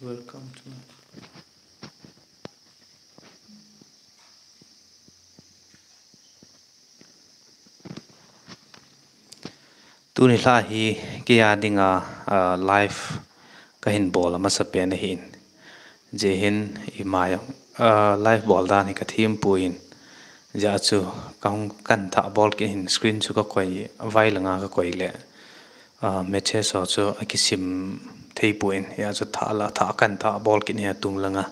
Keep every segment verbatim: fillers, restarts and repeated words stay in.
Welcome to. Tuni lha hi kei a dinga, ah, live kahin bol a masapen ahin. Hijeh hin ima jong, ah, live bol dan hi kathempoi. Hijeh chun kahung kan thah bol kit in screen chu kakoi, vai langa kakoi le. Ah, message ho chu akisim theipoi. Hijeh chun thah la, thah kan thah bol kit in atung langa.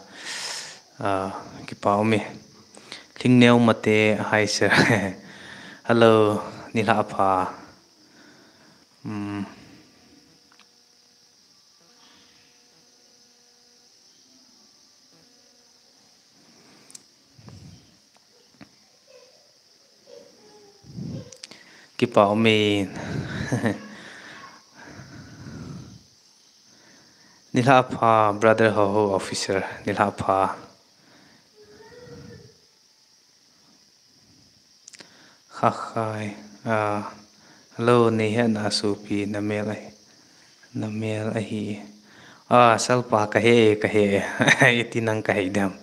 Ah, kipa ume. Lhingneo Mate, hi sir. Hello, nilhah pha. Hmm. Kipa ume. Nilhah pha, brother ho ho officer, nilhah pha. Khakhai, ah, hello, neihet na sopi, namel ahi, namel ahi. Ah, Salpa kahe, kahe, iti nang kahe dem.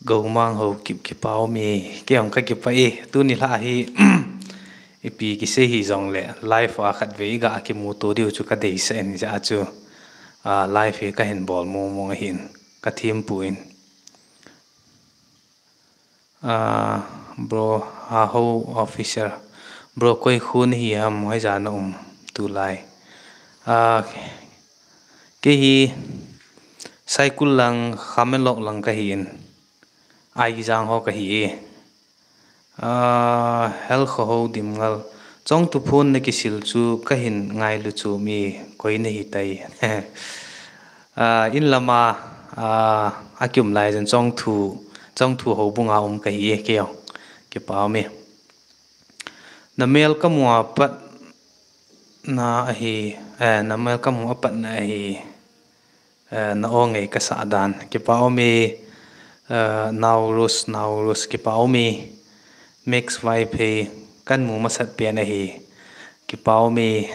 Goumang ho kip kipa ume, kei jong kakipah e, tuni lha hi, ipi kisei hijongle, live a khatvei ga kimuto diu chu kadeisah in hijeh chun, ah, live hi kahin bol mong mong ahin, kathempoi. Ah, bro, ha ho officer. Bro, koi khu nahi ham, hoiya na um tulai. Ah, kei hi Saikul lang, Khamenlok lang kahin. Aigijang ho kahi e. Ah, hel kho ho dimngal. Chongthu phone nakisil chu kahin ngailu chu mi koi nahi tai. Ah, in lama, ah, akium lai jen Chongthu, Chongthu houbunga um kahi e kei jong. Kipa ume. Namel kamu a patna ahi, eh, namel kamu a patna ahi. Eh, na-o ngei kasah dan. Kipa ume, eh, Naurus, Naurus, kipa ume. Max Vaiphei, kamu masat pen ahi. Kipa ume.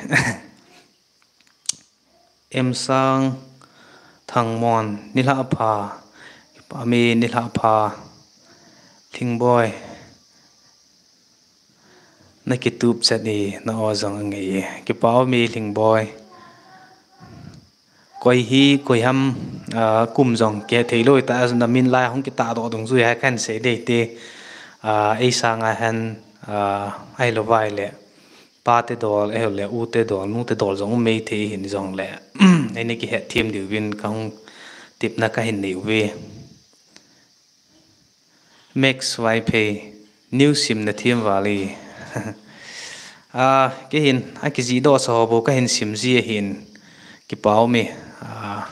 Emsang Thangmon, nilhah pha. Kipa ume, nilhah pha. Lhingboi. Nakitup chet e, na-o jong angei e. Kipa ume Lhingboi. Koi hi, koi ham, ah, kum jong kithei lou ta, namin lai hung kitahdoh dungjuiya kahin sei ding te. Ah, eisanga hin, ah, ahilou vai le. Pa te dol, ahilou le, u te dol, nu te dol jong um mai thei hin jongle. Eini kihet them diuvin kahung tipna kahin nei uve. Max Vaiphei, news sim nathem val e. Ah, kei hin, akijih doh sa ho bou kahin sim ji ahin. Kipa ume, ah,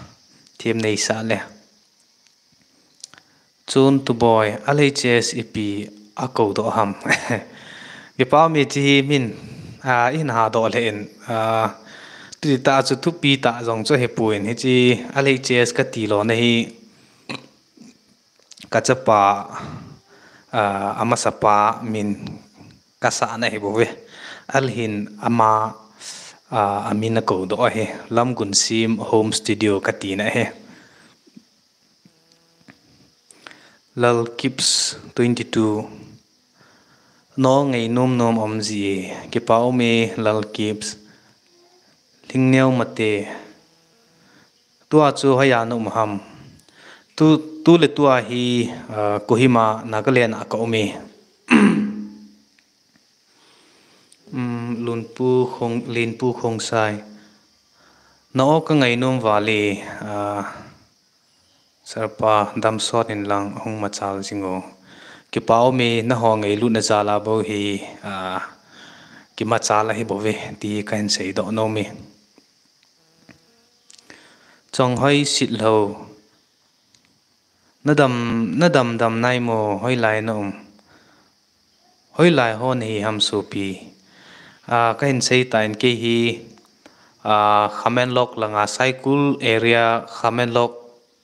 them neisah le. Chun tu boy, L H S ipi akou doh ham. Kipa ume chi hi min, ah, ihin hadoh le in, ah, tuti ta chu thupi ta jong chu hepon hichi L H S kati lona hi. Kachapa, ah, amasapa min kasahna ahi bouve. Ahin ama, ah, amin akou doh ahi. Lamgunsim Home Studio katina ahi. Lal Kips twenty two. Na-o ngei nom nom um ji. Kipa ume Lal Kips. Lhingneo Mate. Tua chu hoiya na um ham. Tu, tu le tua hi, ah, Kohima, Nagaland a ka um e. Um, Lunpu Khong, Linpu Khongsai. Na-o kangainom val e, ah, Sir pa damsot in lang hung machal jing o. Kipa ume, naho ngailutna jal a bou hi, ah, kimachal ahi bouve, ti kahin seidoh nom e. Chonghoi Sitlhou. Nadam, nadam dam nai mo, hoilai na um. Hoilai ho nahi ham sopi. Ah, kahin seitan kei hi, ah, Khamenlok langa Saikul area Khamenlok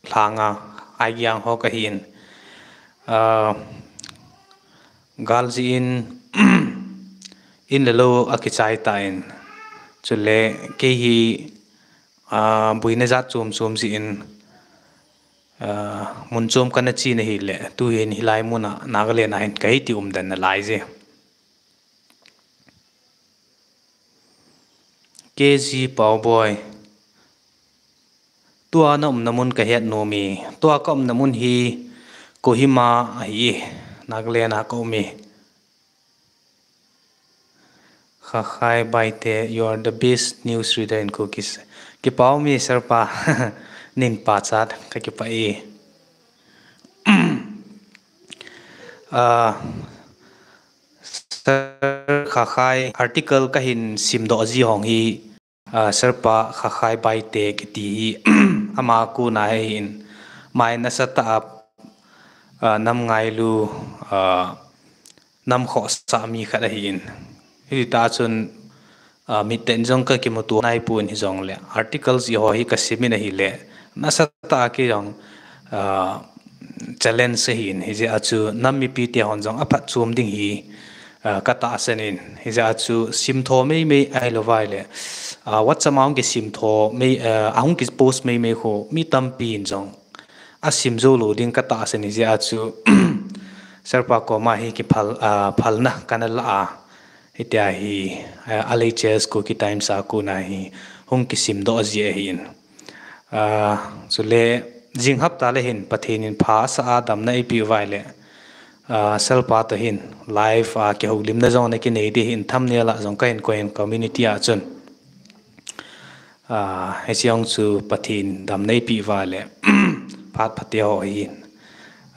langa Aigiang ho kahin. Ah, Galji in In le lou akichai tan. Chule kei hi, ah, buina jat chom chom jeh in, ah, mun chom kana che na hile, tuhin hilai mun a Nagaland a hin kahi ti umden nalai je. K G Paoboi. Tua na umna mun kahet nom e. Tua ka umna mun hi Kohima ahi e. Nagaland a ka um e. Khakhai Baite, you are the best news reader in Kuki. Kipa um e, Sir pa. Nin pachat, kakipah e. Ah, Sir Khakhai, article kahin simdoh ji hong hi, ah, Sir pa Khakhai Baite kiti hi, ama kona ahin, mai nasatah a, ah, nam ngailu, ah, nam khohsah mi khat ahin. Hiti tah chun, ah, miten jong kakimuto naipon hijongle, article ji ho hi kasim in ahile, nasatah a kei jong, ah, challenge ahin, hijeh a chu nam mipi te hon jong aphatchom ding hi, ah, katahsan in, hijeh a chu simtho meimei ahilou vaile, ah, WhatsApp a hung kisimtho mei, ah, ahung kipost meimei khu mi tampi in jong asim jou lou ding katahsan in, hijeh a chu Sir pa koma hi kiphal, ah, phalna kana la a, hitia hi, ah, L H S Kuki Times a kona hi hung kisimdoh ji ahin. Ah, chule jing hapta le hin Pathen in pha asah a damna eipeh uva ahile, ah, Sir pa toh hin live a kihoulimna jong ana kinei ding ahin, thumbnail a jong kahin koi in community a chun. Ah, hiche jong chu Pathen damna eipeh uva ahile, phat phate ho hin,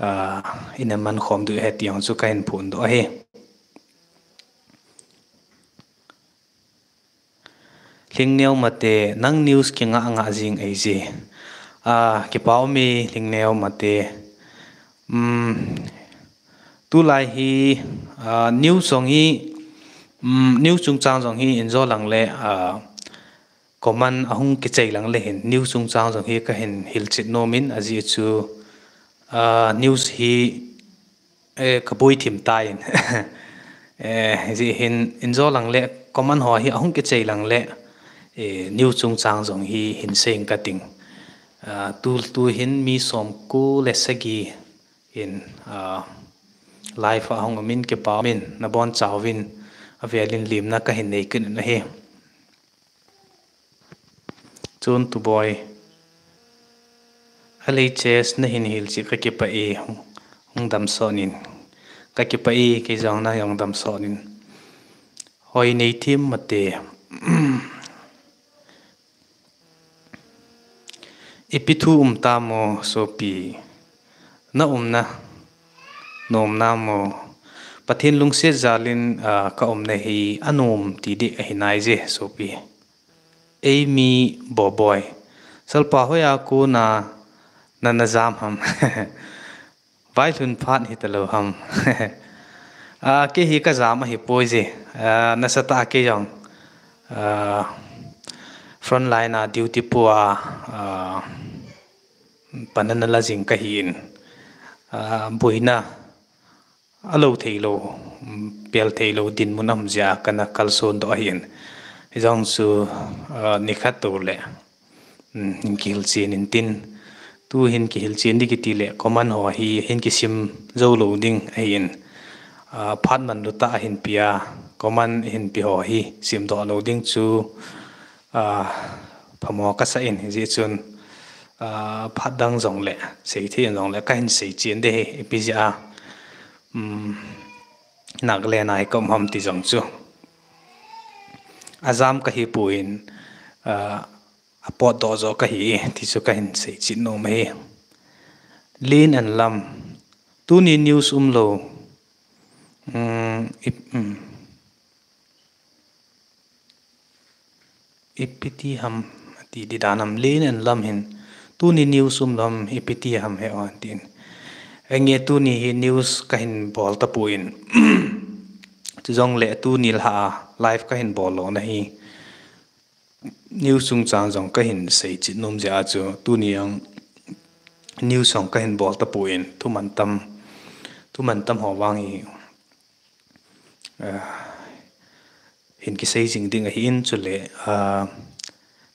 ah, ina mankhom diu ahi ti jong chu kahin phondoh ahi. Lhingneo Mate, nang news kingah ngah jing ahije. Ah, kipa um e Lhingneo Mate. Um, tulai hi, ah, news jong hi, um, news chungchang jong hi injo lang le, ah, comment ahung kichai lang le hin, news chungchang jong hi kahin hilchet nom in, ajeh chu, ah, news hi, eh, kaboi thim tan. Eh, hijeh hin injo lang le comment ho hi ahung kichai lang le, eh, news chungchang jong hi hin sei ing kating. Ah, tu, tu hin mi somko le sagi in, ah, live a hung um in kipa um in, nabonchauvin avel in lemna kahin nei kit in ahi. Chun Tuboi, L H S nahin hilchet kakipah e, hung, hung damsot in. Kakipah e, kei jong nahung damsot in. Hoineithem Mate. Ipi thu um tam o sopi. Na umna nom nam o. Pathen lungset jal in, ah, ka umna hi anom ti ding ahi nai je sopi. Eimi Boboi. Sir pa hoiya kona nana jam ham. Vailhun phat hita lou ham. Ah, kei hi kajam ahipoi je. Ah, nasatah a kei jong, ah, front line a duty po a, ah, pan ana la jing kahin. Ah, boina alou thei lou, um, pel thei lou dinmun aum jeh a kana kalson doh ahin. Hijong chu, ah, nikhat tou le, um, hin kihilchen intin. Tu hin kihilchen ding kiti le comment ho hi hin kisim jou lou ding ahin. Ah, phat manlutah ahin pia, comment hin pe ho hi simdoh lou ding chu, ah, phamo kasa in, hijeh chun, ah, phat dang jong le, seithei in jong le, kahin seichen ding ahi, ipi jeh a, um, Nagaland a hi ka um ham ti jong chu. Ajam kahi poi, ah, apotdoh jo kahi, ti chu kahin seichen nom ahi. Lin and Lam. Tuni news umlou. Um, ip-, um. Ipi ti ham, ati ding dan ham, Lin and Lam hin. Tuni news umlou ham, ipi ti ham he o, tin. Enge tuni hi news kahin bol tapon. Chujong le tuni lha a live kahin bol lona hi. News chungchang jong kahin seichen nom jeh a chu tuni jong news jong kahin bol tapon, thu mantam, thu mantam ho vang hi, ah, hin kisei jing ding ahin, chule, ah,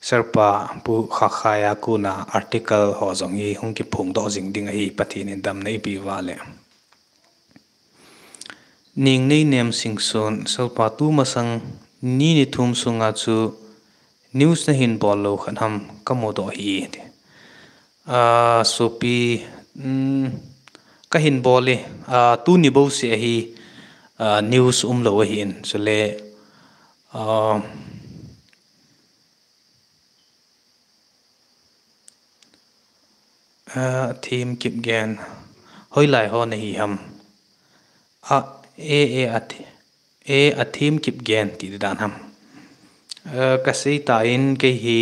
Sir pa Pu Khakhai a kona article ho jong hi hung kiphongdoh jing ding ahi, Pathen in damna eipeh uva le. Ningneinem Singson, Sir pa tumasang ni ni thum sunga chu news nahin bol lou khat ham kamudoh ahi. Ah, sopi, um, kahin bol e, ah, tuni bouseh ahi, ah, news umlou ahin, chule, ah, ah, Thim Kipgen, hoilai ho nahi ham? A, e, e, a thi-, e, a Thim Kipgen ti dan ham? Eh, kasei tan kei hi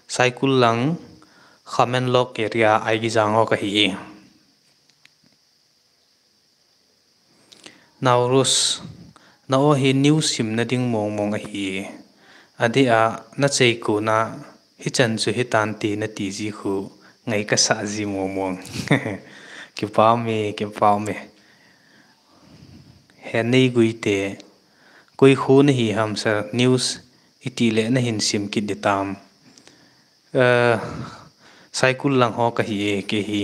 Saikul lang, Khamenlok area, Aigijang ho kahi e. Naurus, na o hi news simna ding mongmong ahi. Adeh a, nachei kona, hichan chu hitante nati ji khu, ngai kasah ji mongmong. Kipah ume, kipah ume. He nei guite, koi khu nahi ham sir, news itile nahin sim kit ding tam? Eh, Saikul lang ho kahi e, kei hi.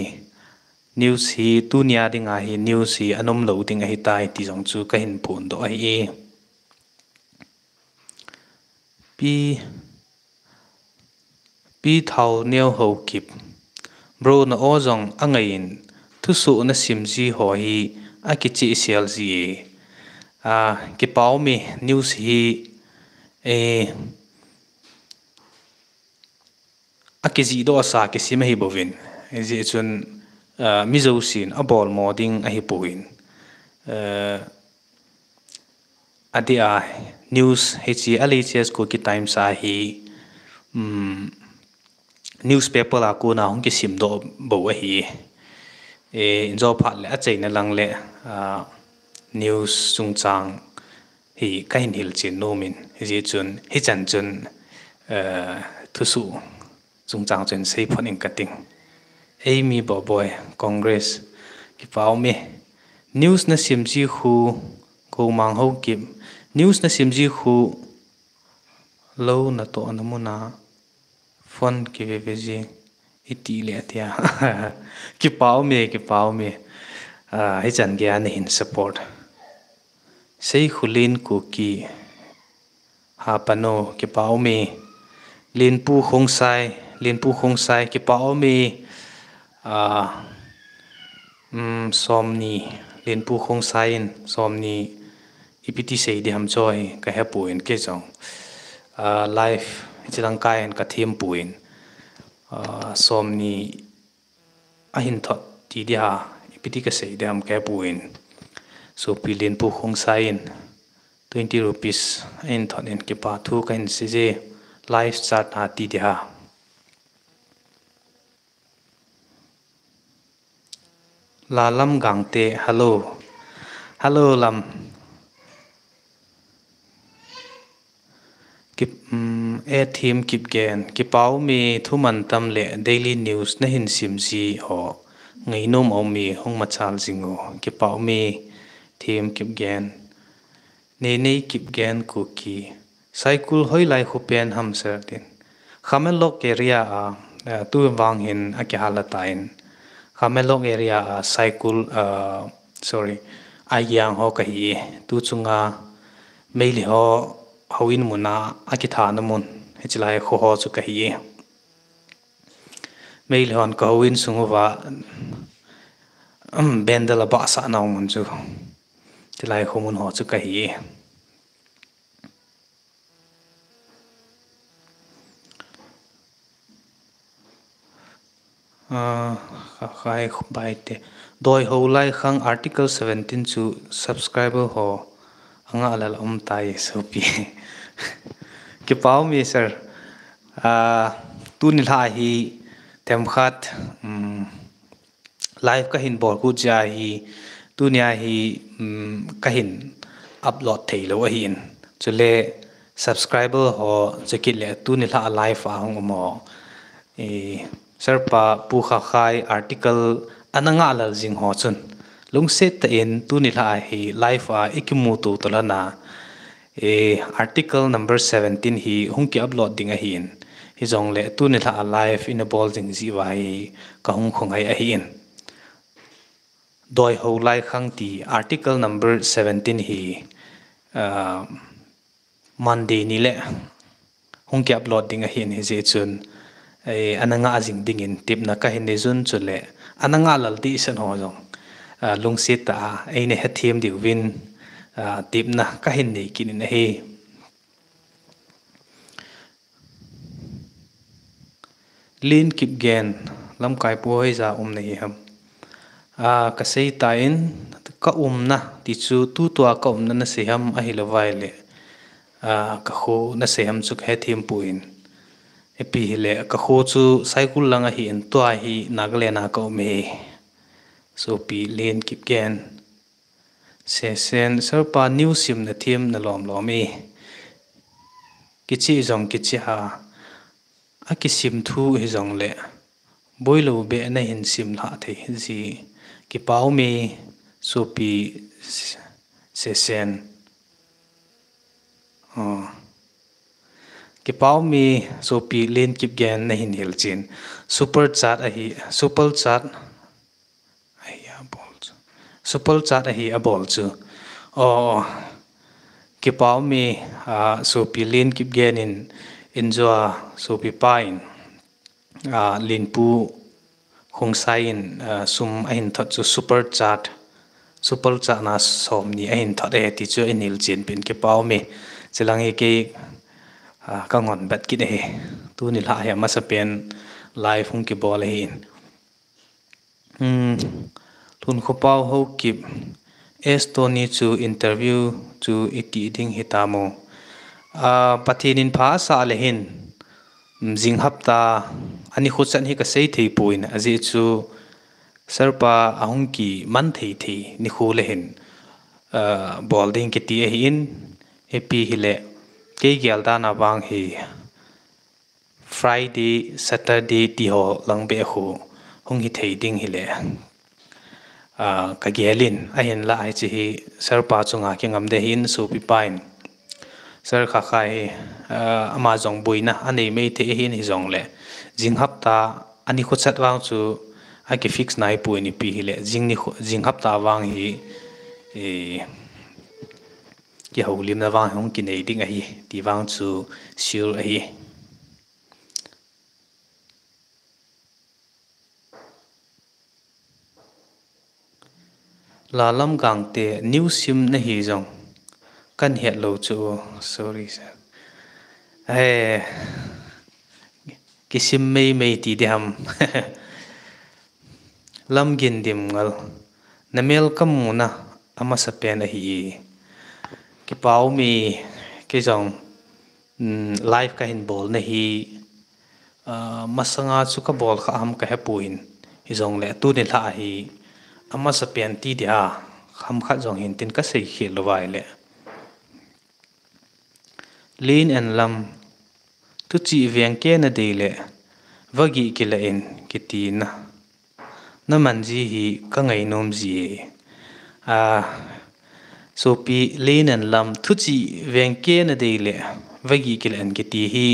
News hi, tunia dinga hi, news hi, anom lou ding ahitai, ti jong chu kahin phondoh ahi e. Pi, Pi Thaoneo Haokip. Bro, na o jong angaiyin, thusoh nasim ji ho hi, akichehsel ji e. Ah, kipah ume, news hi, eh, akijihdoh sa kisim ahi bouvin. Hijeh chun, ah, mi jousen abolmo ding ahipoi. Ah, adeh a news hiche a latest Kuki Times a hi, um, newspaper a kona hung kisimdoh bou ahi. Eh, injo phat le achaina lang le, ah, news chungchang hi kahin hilchen nomin, hijeh chun, hichan chun, eh, thusoh chungchang chun seiphot ing kating. Eimi Boboi, Congress, kipah ume. News nasim ji khu, Komang Haokip. News nasim ji khu, lou natohna muna phone kiveve ji itile atia. Kipah ume, kipah ume. Ah, hichan geiya nahin support. Seikhulin Kuki. Hapano, kipah ume. Linpu Khongsai, Linpu Khongsai, kipah ume. Ah, um, somni, Linpu Khongsai in, somni, ipi ti sei ding ham chu hi, kahepoi kei jong. Ah, live, hiche lang kai in kathempoi. Ah, somni, ahin thot ti ding ham, ipi ti kasei ding ham kahepoi. Sopi Linpu Khongsai in twenty rupees ahin thot in kipathu kahin seije, live chat a ti ding ham. Lalam Gangte, hello. Hello, Lam. Kip-, um, e Thim Kipgen, kipah ume, thuman tam le daily news nahin sim ji ho. Ngainom aume, hung machal jing o. Kipah ume, Thim Kipgen. Neinei Kipgen Kuki. Saikul hoilai khopen ham sir tin. Khamenlok area a, eh, tuvang hin akihal tan. Khamenlok area a Saikul, eh, sorry, Aigijang ho kahi. Tu chunga Meitei ho houin muna akithana mun. Hichelai kho ho chu kahi. Meitei hon kahouin sung uva, um, bandal abahsah nau mun chu. Hichelai kho mun ho chu kahi. Ah, kha-, khai bai te. Doi ho lai khang Article seventeen chu subscriber ho anga lal um tai sopi. Kipah ume sir. Ah, tuni lha hi themkhat, um, live kahin bol khu jeh a hi, tunia hi, um, kahin upload thei lou ahin. Chule subscriber ho chukit le tuni lha a live a hung um ho. Eh, Sir pa Pu Khakhai article ana nga lal jing ho chun. Lungset tah in tuni lha a hi live a ikimuto to lhon a. E, article number seventeen hi hung ki upload ding ahin. Hijongle tuni lha a live ina bol ding jeh uva hi kahung khongai ahin. Doi ho lai khang ti article number seventeen hi, ah, Monday ni le hung ki upload ding ahin hijeh chun, eh, ana ngah jing dingin tepna kahin nei jun chule ana ngah lal dehset ho jong, ah, lungset tah a eina hethem diuvin, ah, tepna kahin nei kit in ahi. Len Kipgen, lamkai pu hoija um nahi ham? Ah, kasei tan, ka umna, ti chu tutua ka umna nasei ham ahilou vai le, ah, ka kho nasei ham chu kahethem poi. Ipi hile, ka kho chu Saikul lang ahin, tua hi Nagaland a ka um e. Sopi Len Kipgen. Sesen, Sir pa news sim nathem nalom lom e. Kicheh jong kicheh a, akisim thu hijongle boilou beh nahin sim lhah thei ji. Kipa um e, Sopi Sesen. Oh. Kipa um e, Sopi Len Kipgen nahin hilchen. Super chat ahi, super chat ahi abol chu. Super chat ahi abol chu. Oh, kipa um e, ah, Sopi Len Kipgen in, injua Sopi pa in, ah, Lenpu Khongsai in, ah, sum ahin thot chu super chat. Super chat na somni ahin thot e ti chu eihilchen peh in kipa um e. Chilang hi kei, ah, ka ngon bet kit e. Tuni lha hi amasapen live hung kibol ahin. Hmm. Lhunkhopau Haokip, S Tony chu interview chu iti ding hitam o. Ah, Pathen in pha asah le hin, hmm, jing hapta, ani kho chan hi kasei thei poi, ajeh chu Sir pa ahung kiman thei thei nikho le hin, ah, bol ding kiti ahin, ipi hile, kei gel dan a vang hi, Friday, Saturday ti ho lang beh khu hung hithei ding hile, ah, ka gel in, ahinlah hiche hi Sir pa chunga kingam ding ahin, Sopi pa in. Sir Khakhai hi, ah, ama jong boina anei maithei ahin hijongle, jing hapta ani kho chat vang chu aki fix nai poi, ipi hile, jing nikho, jing hapta vang hi, eh, kihoulimna vang hung kinei ding ahi, ti vang chu sure ahi. Lalam Gangte, news sim nahi jong kahet lou chu, sorry sir. Eh, kisim mei mei ti ding ham. Lamgin Dimngal, namel kamuna amasapen ahi. Kipa um e, kei jong, mm, live kahin bolna hi, ah, masanga chu kabol kha ham kahe poi, hijongle tuni lha hi amasapen ti dia, ham khat jong hin tin kasei khel lou vai le. Len and Lam, thuchih veng keh nadei le, vagih kila in kitina, naman ji hi kangainom ji e. Ah, Sopi Len and Lam, thuchih veng keh nadei le, vagih kila in kiti hi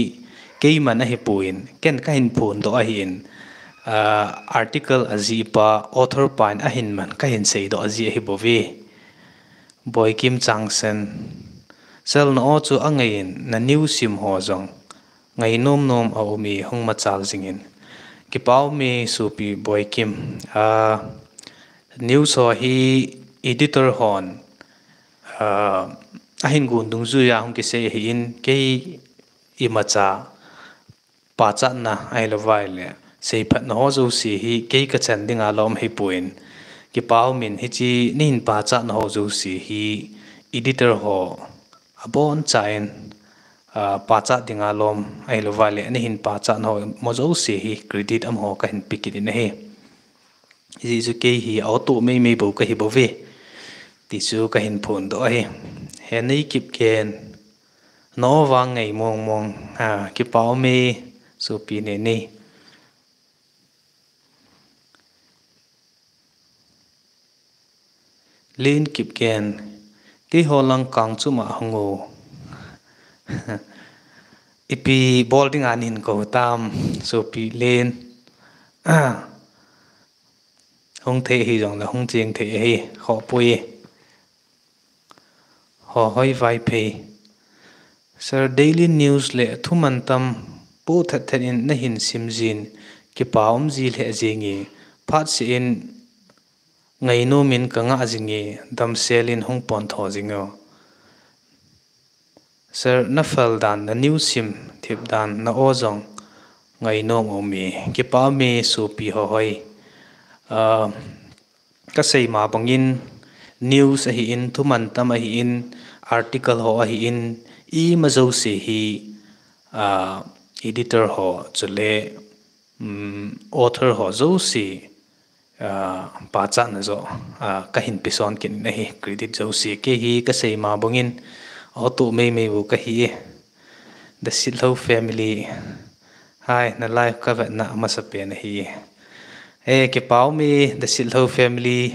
keiman ahipoi, ken kahin phondoh ahin, ah, article ajih pa, author pan ahin man kahin seidoh ji ahi bouve. Boikim Changsen, Sir na-o chu angaiyin, na news sim ho jong ngainom nom aum e, hung machal jingin. Kipa um e Sopi Boikim. Ah, news ho hi editor hon, ah, ahin gon dungjuiya hung kisei ahin, kei imacha pachatna ahilou vai le, seiphatna ho jouse hi kei kachan dinga lom ahipoi. Kipa um in, hiche nahin pachatna ho jouse hi editor ho abonchain, ah, pachat dinga lom ahilou vai le, nahin pachatna ho mo jouse hi credit amaho kahin pe kit in ahi. Hijeh chun kei hi auto mei mei bou kahi bouve, ti chu kahin phondoh ahi. Henei Kipgen, na-o vang ngai mong mong, ha, kipa um e, Sopi Neni. Len Kipgen, keiho lang Kangchuma hung o. Ipi bol dinga nahin kou tam, sopi Len. Hung thei hijongle hung cheng thei ahi, khohpoi. Hohoi Vaiphei. Sir, daily news le thuman tam po that that in nahin sim jin, kipa um ji lheh jenge, phat seh in ngainom in ka ngah jinge, damsel in hung pon tho jing o. Sir, na phal dan, na news sim thip dan, na aw jong ngainom um e, kipa um e sopi Hohoi. Ah, ka sei ma bangin news ahin, thuman tam ahin, article ho ahin, ima jouse hi, ah, editor ho chule, um, author ho jouse, ah, pachatna joh, ah, kahin peson kit in ahi, credit jouse. Kei hi ka sei ma bangin auto meimei bou kahi e. The Sitlhou family. Hai, na live ka vetna amasapen ahi. Eh, kipa um e, The Sitlhou family.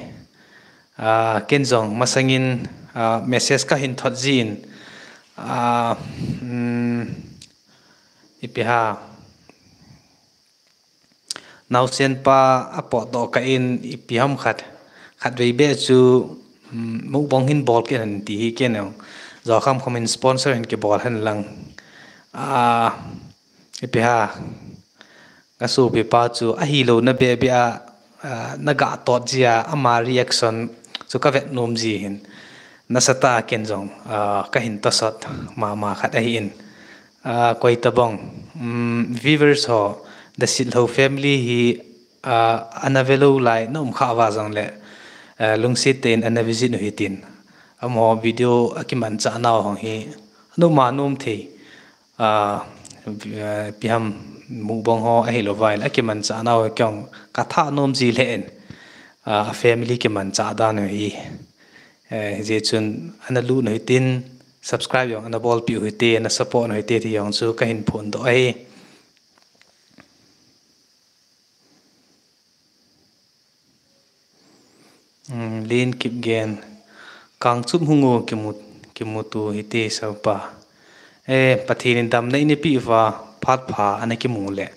Ah, ken jong masangin, ah, message kahin thot jin. Ah, um, ipi ham. Naosen pa apotdoh kah in ipi ham khat, khatvei beh chu, um, mukbang hin bol kit hen ti hi ken jong. Jokham kham in sponsor hin kibol hen lang. Ah, ipi ham. Ka sopi pa chu ahilouna beh beh a, ah, na ga tot jia, ama reaction chu ka vet nom ji hin. Nasatah a ken jong, ah, kahin tosot mama khat ahin. Ah, koi tabang, um, viewers ho, The Sitlhou family hi, ah, ana velou lai, na um kha uva jongle, ah, lungset tah in ana visit u hitin. Amaho video akimanchah nau hong hi, anuma nom thei. Ah, ipi ham mukbang ho ahilou vai le, akimanchah nau kei jong ka thanom ji lheh in. Ah, family kimanchah dan u hi. Eh, hijeh chun ana lut u hitin, subscribe jong ana bolpeh u hite, ana support u hite ti jong chu kahin phondoh ahi. Um, Len Kipgen, Kangchup hung u kimu, kimuto hite sopi. Eh, Pathen in damna eina peh uva, phat pha ana kimu le,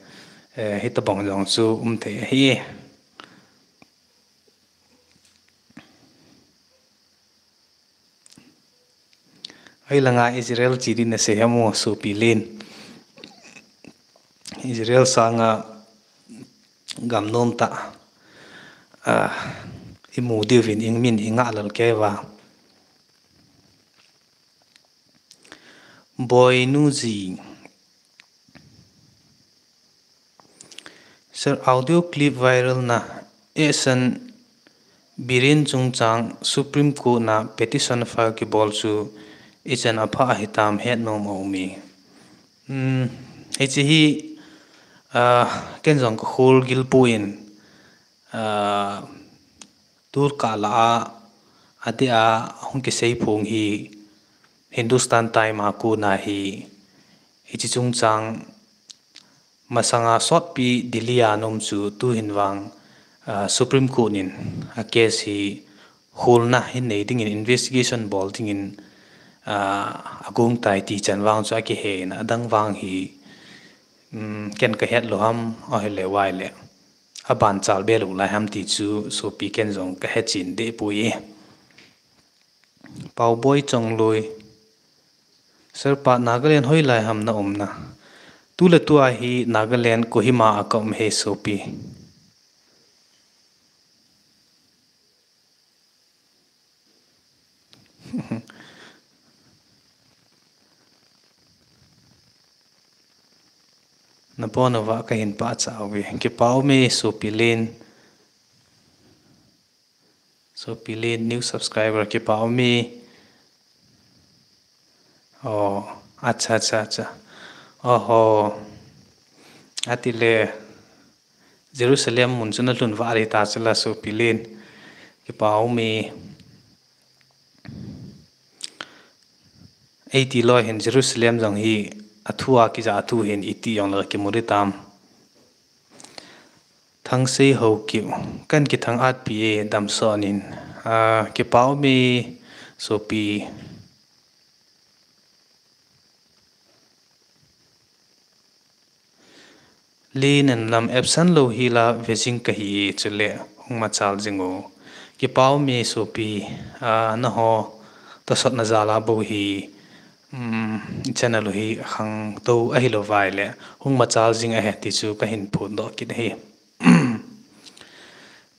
eh, hitabang jong chu um thei ahi. Ahi langa Israel che ding nasei ham o sopi Len. Israel sanga gam nom tah, ah, imu diuvin imin ingah lel kei uva. Boinu ji. Sir, audio clip viral na, Ehsan Biren chungchang Supreme Court na petition file kibol chu ichan apha ahitam hetnom aum e. Hmm, hiche hi, ah, ken jong ka khol gil poi, ah, Tulkah lah a, adeh a hung kisei phong hi Hindustan Times a kona hi, hiche chungchang masanga sotpi Delhi a ana um chu tuhin vang, ah, Supreme Court in a case hi holna hin nei dingin investigation bol dingin, ah, agong tai ti chan vang chu akihe in adang vang hi, um, ken kahet lou ham, ahile uva le. Aban chal be lou lai ham ti chu sopi ken jong kahe chen deh poi e. Pauboi Chongloi. Sir pa Nagaland hoilai ham na umna? Tule tua hi Nagaland Kohima a ka um e sopi. Napona uva kahin pachat uve. Kipa ume, sopi Len. Sopi Len, new subscriber, kipa ume. Oh, acha, acha, acha. Oho. Atile. Jerusalem mun chu nalhun val hita chula sopi Len. Kipa ume. Eiti loi hin Jerusalem jong hi athu a kija athu hin iti jong la kimu ding tam. Thangsei Haokip, kan kithang-at pi e, damsot in. Ah, kipa ume sopi. Lin and Lam absent lou hi la vejing kahi e chule hung machal jing o. Kipa ume sopi, a, naho tahsotna jal a bou hi, um, channel u hi khangtou ahilou vai le hung machal jing ahi ti chu kahin phondoh kit ahi.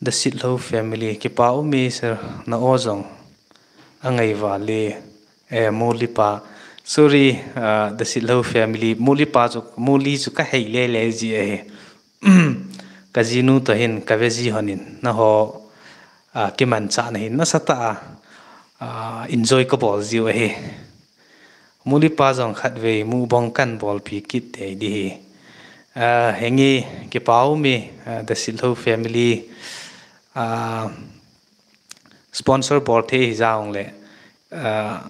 The Sitlhou family, kipa ume sir, na o jong angai vale, eh, Muli pa. Sorry, ah, The Sitlhou family, Muli pa chu, Muli chu kahei lele ji ahi. Kajinu toh hin, kaveji hon in, naho, ah, kimanchahna hin, nasatah a, ah, enjoy kabol jiu ahi. Muli pa jong khatvei mukbang kahin bolpi kit tei ding ahi. Ah, henge kipa ume, ah, The Sitlhou family, ah, sponsor bol thei hijong le, ah,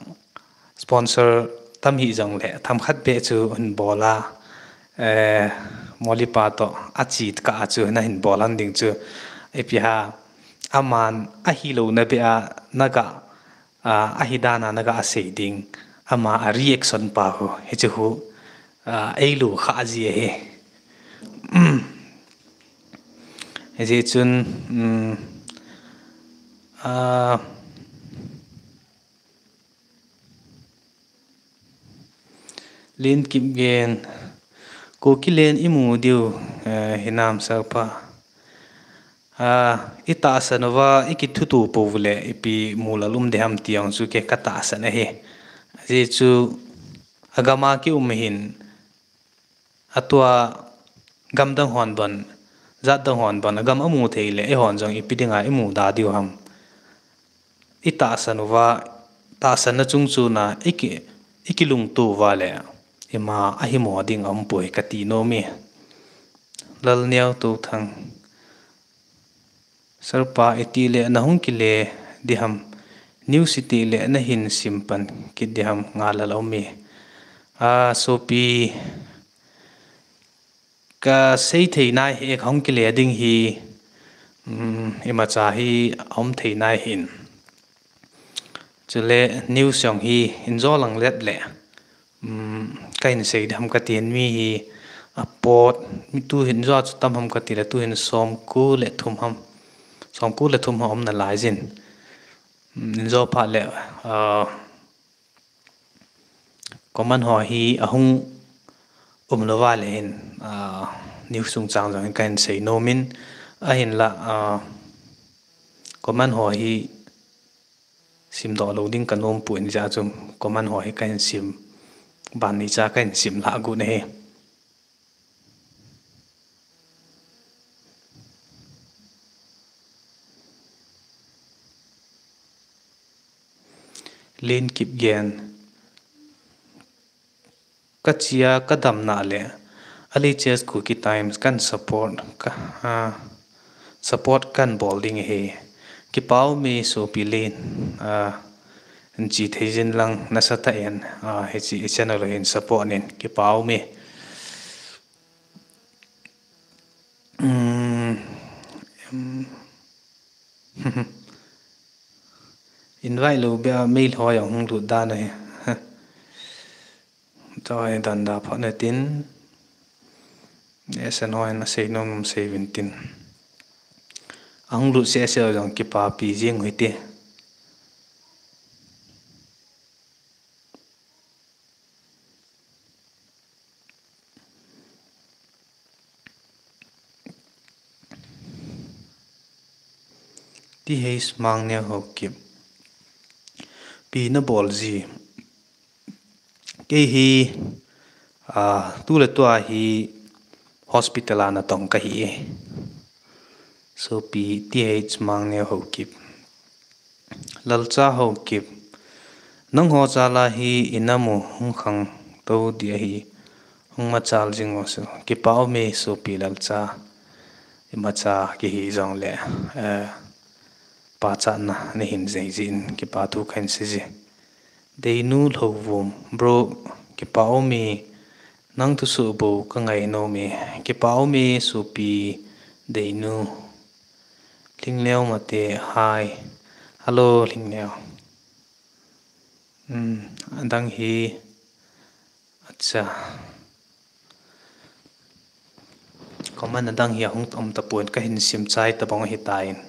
sponsor tam hijong le, themkhat beh chu hin bol a, eh, Muli pa toh achi kah a chu nahin bol hon ding chu, ipi ham, aman ahilouna beh a naga, ah, ahi dan a naga sei ding, ama a reaction pa ho, hichu ho, ah, eilou kha ji ahi. Hijeh chun, um, ah, Lin Kipgen, Kuki len imu diu, eh, hinam sir pa. Ah, itahsan uva, ikithutup uva le, ipi mulal um ding ham ti jong chu kei katahsan ahi. Ajeh chu, agam a kium hin, atua gamdang hon bon, jatdang hon bon, agam amu thei le, eihon jong ipi dinga imu da diu ham. Itahsan uva, tahsanna chungchon a, iki, ikilungto uva le, ima ahimo ding aumpoi kati nom e. Lalneo Touthang. Sir pa, itile nahung kile ding ham, news itile nahin sim pan kit ding ham, ngal a um e. Ah, sopi, kasei thei nai hi, kahung kile ding hi, um, imacha hi aum thei nai hin. Chule news jong hi injo lang let le, um, kahin sei ding ham katin, mi hi apot, mi tuhin jo chu tam ham kati le, tuhin somko le thum ham, somko le thum ham um nalai jin. Um, injo phat le, ah, comment ho hi ahung umlou va le hin, ah, news chungchang jong hin kahin sei nom in, ahinla, ah, comment ho hi simdoh lou ding kanom poi, hijeh chun comment ho hi kahin sim, ban ni cha kahin sim lha got ahi. Lin Kipgen. Kachia kadamna le, L H S Kuki Times kahin support, ka, ah, support kahin bol ding ahi. Kipa ume sopi Lin, ah, nache thei jin lang nasatah in, ah, hiche channel u hin support in, kipa ume. Um, um, invite lou beh a mail ho jong hung lut dan ahi. Chua hi dan da phat natin. Esen ho hin asei nom nom sei uvin tin. Ahung lut sese jong kipapi jing u hite. T H Mangneo Haokip. Ipi nabol ji. Kei hi, ah, tuletua hi hospital a natong kahi e. Sopi T H Mangneo Haokip. Lalcha Haokip. Nangho jal a hi inamu hung khangtou ding ahi, hung machal jing o so. Kipa ume sopi Lalcha. Imacha kihi jongle, eh, pachatna nahin nei jin kipa thu kahin sei e. Deinu Lhouvum, bro, kipa ume, nang thusoh bou kangai nom e, kipa ume sopi Deinu. Lhingneo Mate, hi. Hello, Lhingneo. Hmm, adang hi, acha. Comment adang hi ahung um tapon, kahin sim chai tabang ahitan.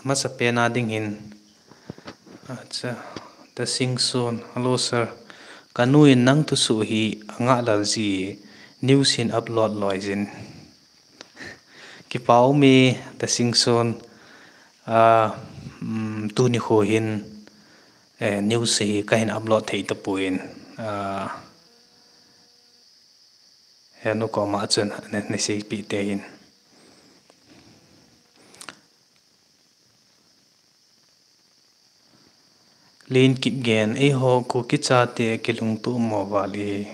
Amasa pena ding hin. Acha, Dasingson, hello sir. Kanu in nang thusoh hi angah lel ji, news hin upload loi jin. Kipa ume Dasingson, tuni kho hin news hi kahin upload thei tapon. Henu koma chun naseipi te hin. Lin Kipgen, eiho Kuki chate kilungtoh mo vale.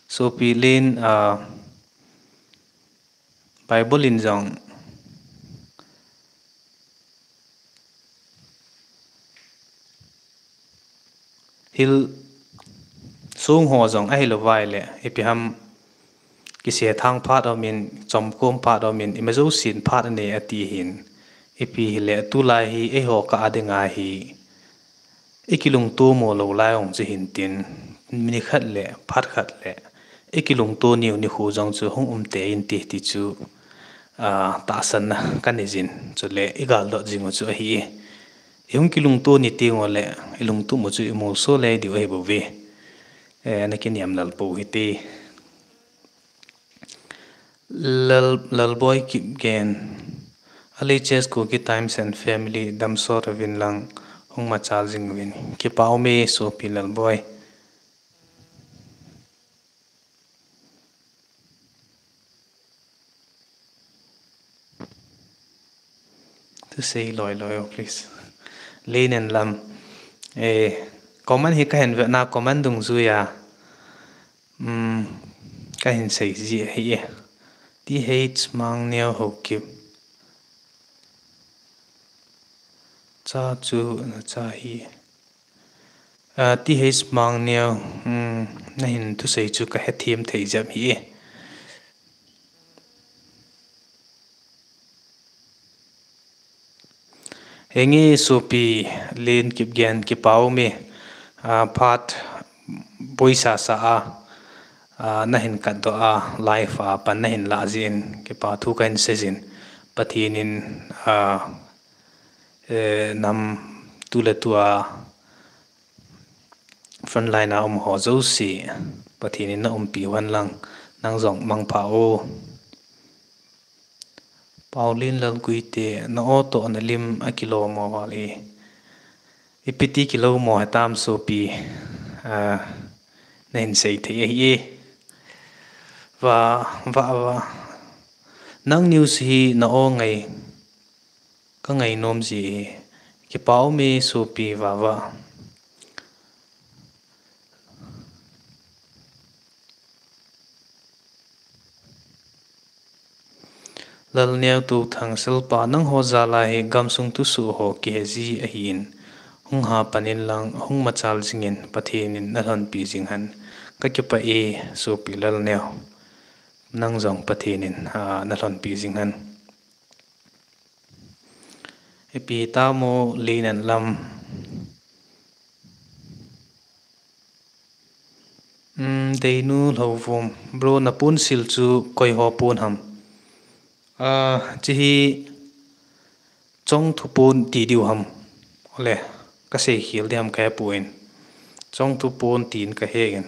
Sopi Lin, a, Bible in jong hil sung ho jong ahilou vai le, ipi ham kisethang phat aumin, chomkom phat aumin, ima jousen phat anei ati hin. Ipi hile tulai hi eiho kah a dinga hi ikilungtoh mo lou lai ong chu hin tin, ni khat le phat khat le ikilungtoh niu nikho jong chu hung um tei in ti, ti chu, a, tahsanna kanei jin, chule igal dot jing u chu ahi. Ihung kilungtoh ni teng ule ilungtup u chu imolso le diu ahi bouve. E, ana kiniam lal pou hite. Lal, Lalboi Kipgen. L H S Kuki Times and Family, damsot uvin lang, hung machal jing uvin. Kipa ume sopi Lalboi. To say loi loi, oh, please. Linen lam. Eh, comment hi kahin ve na comment dungjuiya. Um, kahin sei ji ahi e. T H Mangneo Haokip. Cha chu nacha hi. A, T H Mangneo, um, nahin thusei chu kahethem thei jep hi e. Henge sopi Lin Kipgen kipa ume, a, phat boisa sa a, a, nahin katdoh a, live a pan nahin lah jin, kipa thu kahin sei jin, Pathen in, a, eh, nam tu le tu a frontline a um ho jouse, Pathen in na umpi uhen lang, nang jong mangpha o. Paulin Lalguite, na o toh na lim akilou mo vale. Ipi ti kilou mo hitam sopi, a, nahin sei thei ahi e. Va, va, va. Nang news hi na o ngai, ka ngai nom ji e. Kipa ume sopi Vava. Lalneo Touthang, Selpa, nangho jal a hi gamsung thusoh ho kihe ji ahin, hung ha pan in lang, hung machal jing in, Pathen in na lhonpi jing hen. Ka kipah e, sopi Lalneo. Nang jong Pathen in, a, na lhonpi jing hen. Ipi tamo Linen lam. Um, Deinu Lhouvum, bro, na pon sil chu koi ho pon ham? A, chi hi Chongthu pon ti diu ham. Ole, ka sei khel di ham ka he pon. Chongthu pon tin ka he in.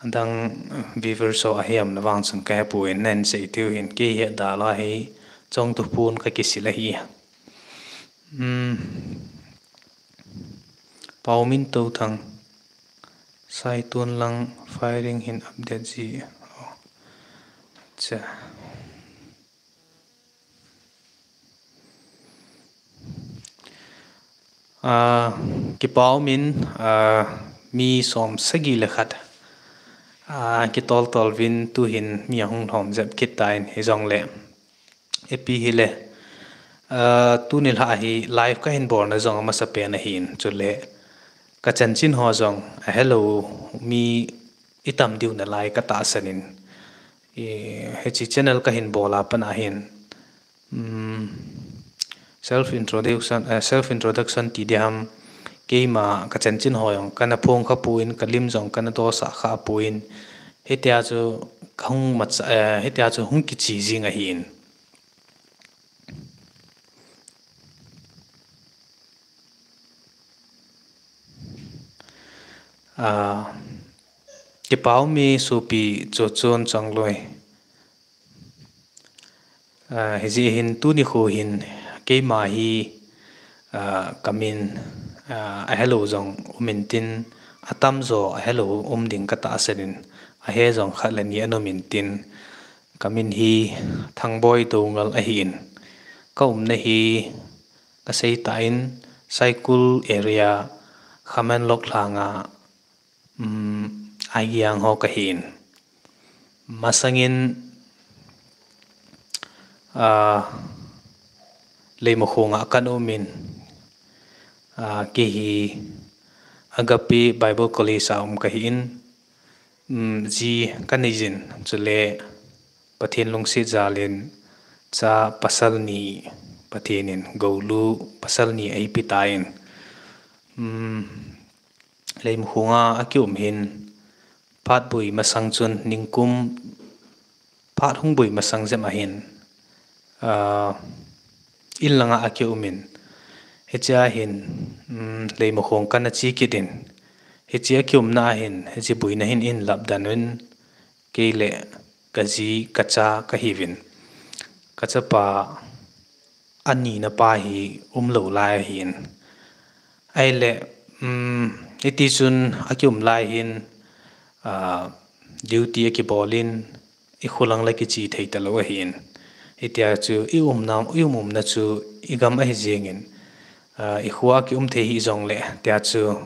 Adang viewers ho ahi am na vang chun ka he pon, nan sei tiu hin, kei he da la hi Chongthu pon ka kisil ahi. Um, Paumin Touthang, Saitun lang firing hin update ji. Oh. Cha. A, kipa umin, a, mi som sagi le khat, a, kitol tol vin tuhin mi ahung lhom jep kit tan hijongle. Ipi hile, a, tuni lha hi live kahin bolna jong amasa pen ahin, chule ka chanchin ho jong ahelou mi itam diu nalai ka tahsan in, i, hiche channel kahin bol a pat ahin, um, self introduction, eh, self introduction ti di ham, keima ka chanchin ho jong kana phong kha pon, ka lim jong kana dosah kha pon, hitia chu ka hung macha, eh, hitia chu hung kichi jing ahin. Ah, kipau mi supi chu chun chang lui. Ah, hijeh hin tuni khu hin keima hi, ah, kamin, ah, ahelou jong umin tin, atamjo ahelou um ding ka tahsan in, ahe jong khat le ni ana umin tin, kamin hi Thangboi Doungel ahin. Ka umna hi ka seitah in Saikul area, Khamenlok lhanga, um, Aigiang ho kahin. Masangin, ah, Leimakhong a kana umin, ah, kei hi Agape Bible College a um kahin, um, ji kanei jin, chule Pathen lungset jalin cha pasal ni, Pathen in goulu pasal ni eipe tan. Um, Leimakhong a akium hin, phat boi masang chun ningkum, phat hung boi masang jep ahin, ah, in langa akium in, hichea hin, um, Leimakhong kana che kit in, hiche akiumna ahin, hiche boina hin in lap dan un, kei le ka ji, ka cha kahiuvin. Ka chapa anina pa hi umlou lai ahin. Ahile, um, hiti chun akium lai hin, ah, duty akibol in, ikho lang le kiche thei talou ahin. Hitia chu i umna, i um umna chu igam ahi jengin, ah, ikho a kium thei hih jongle, tia chu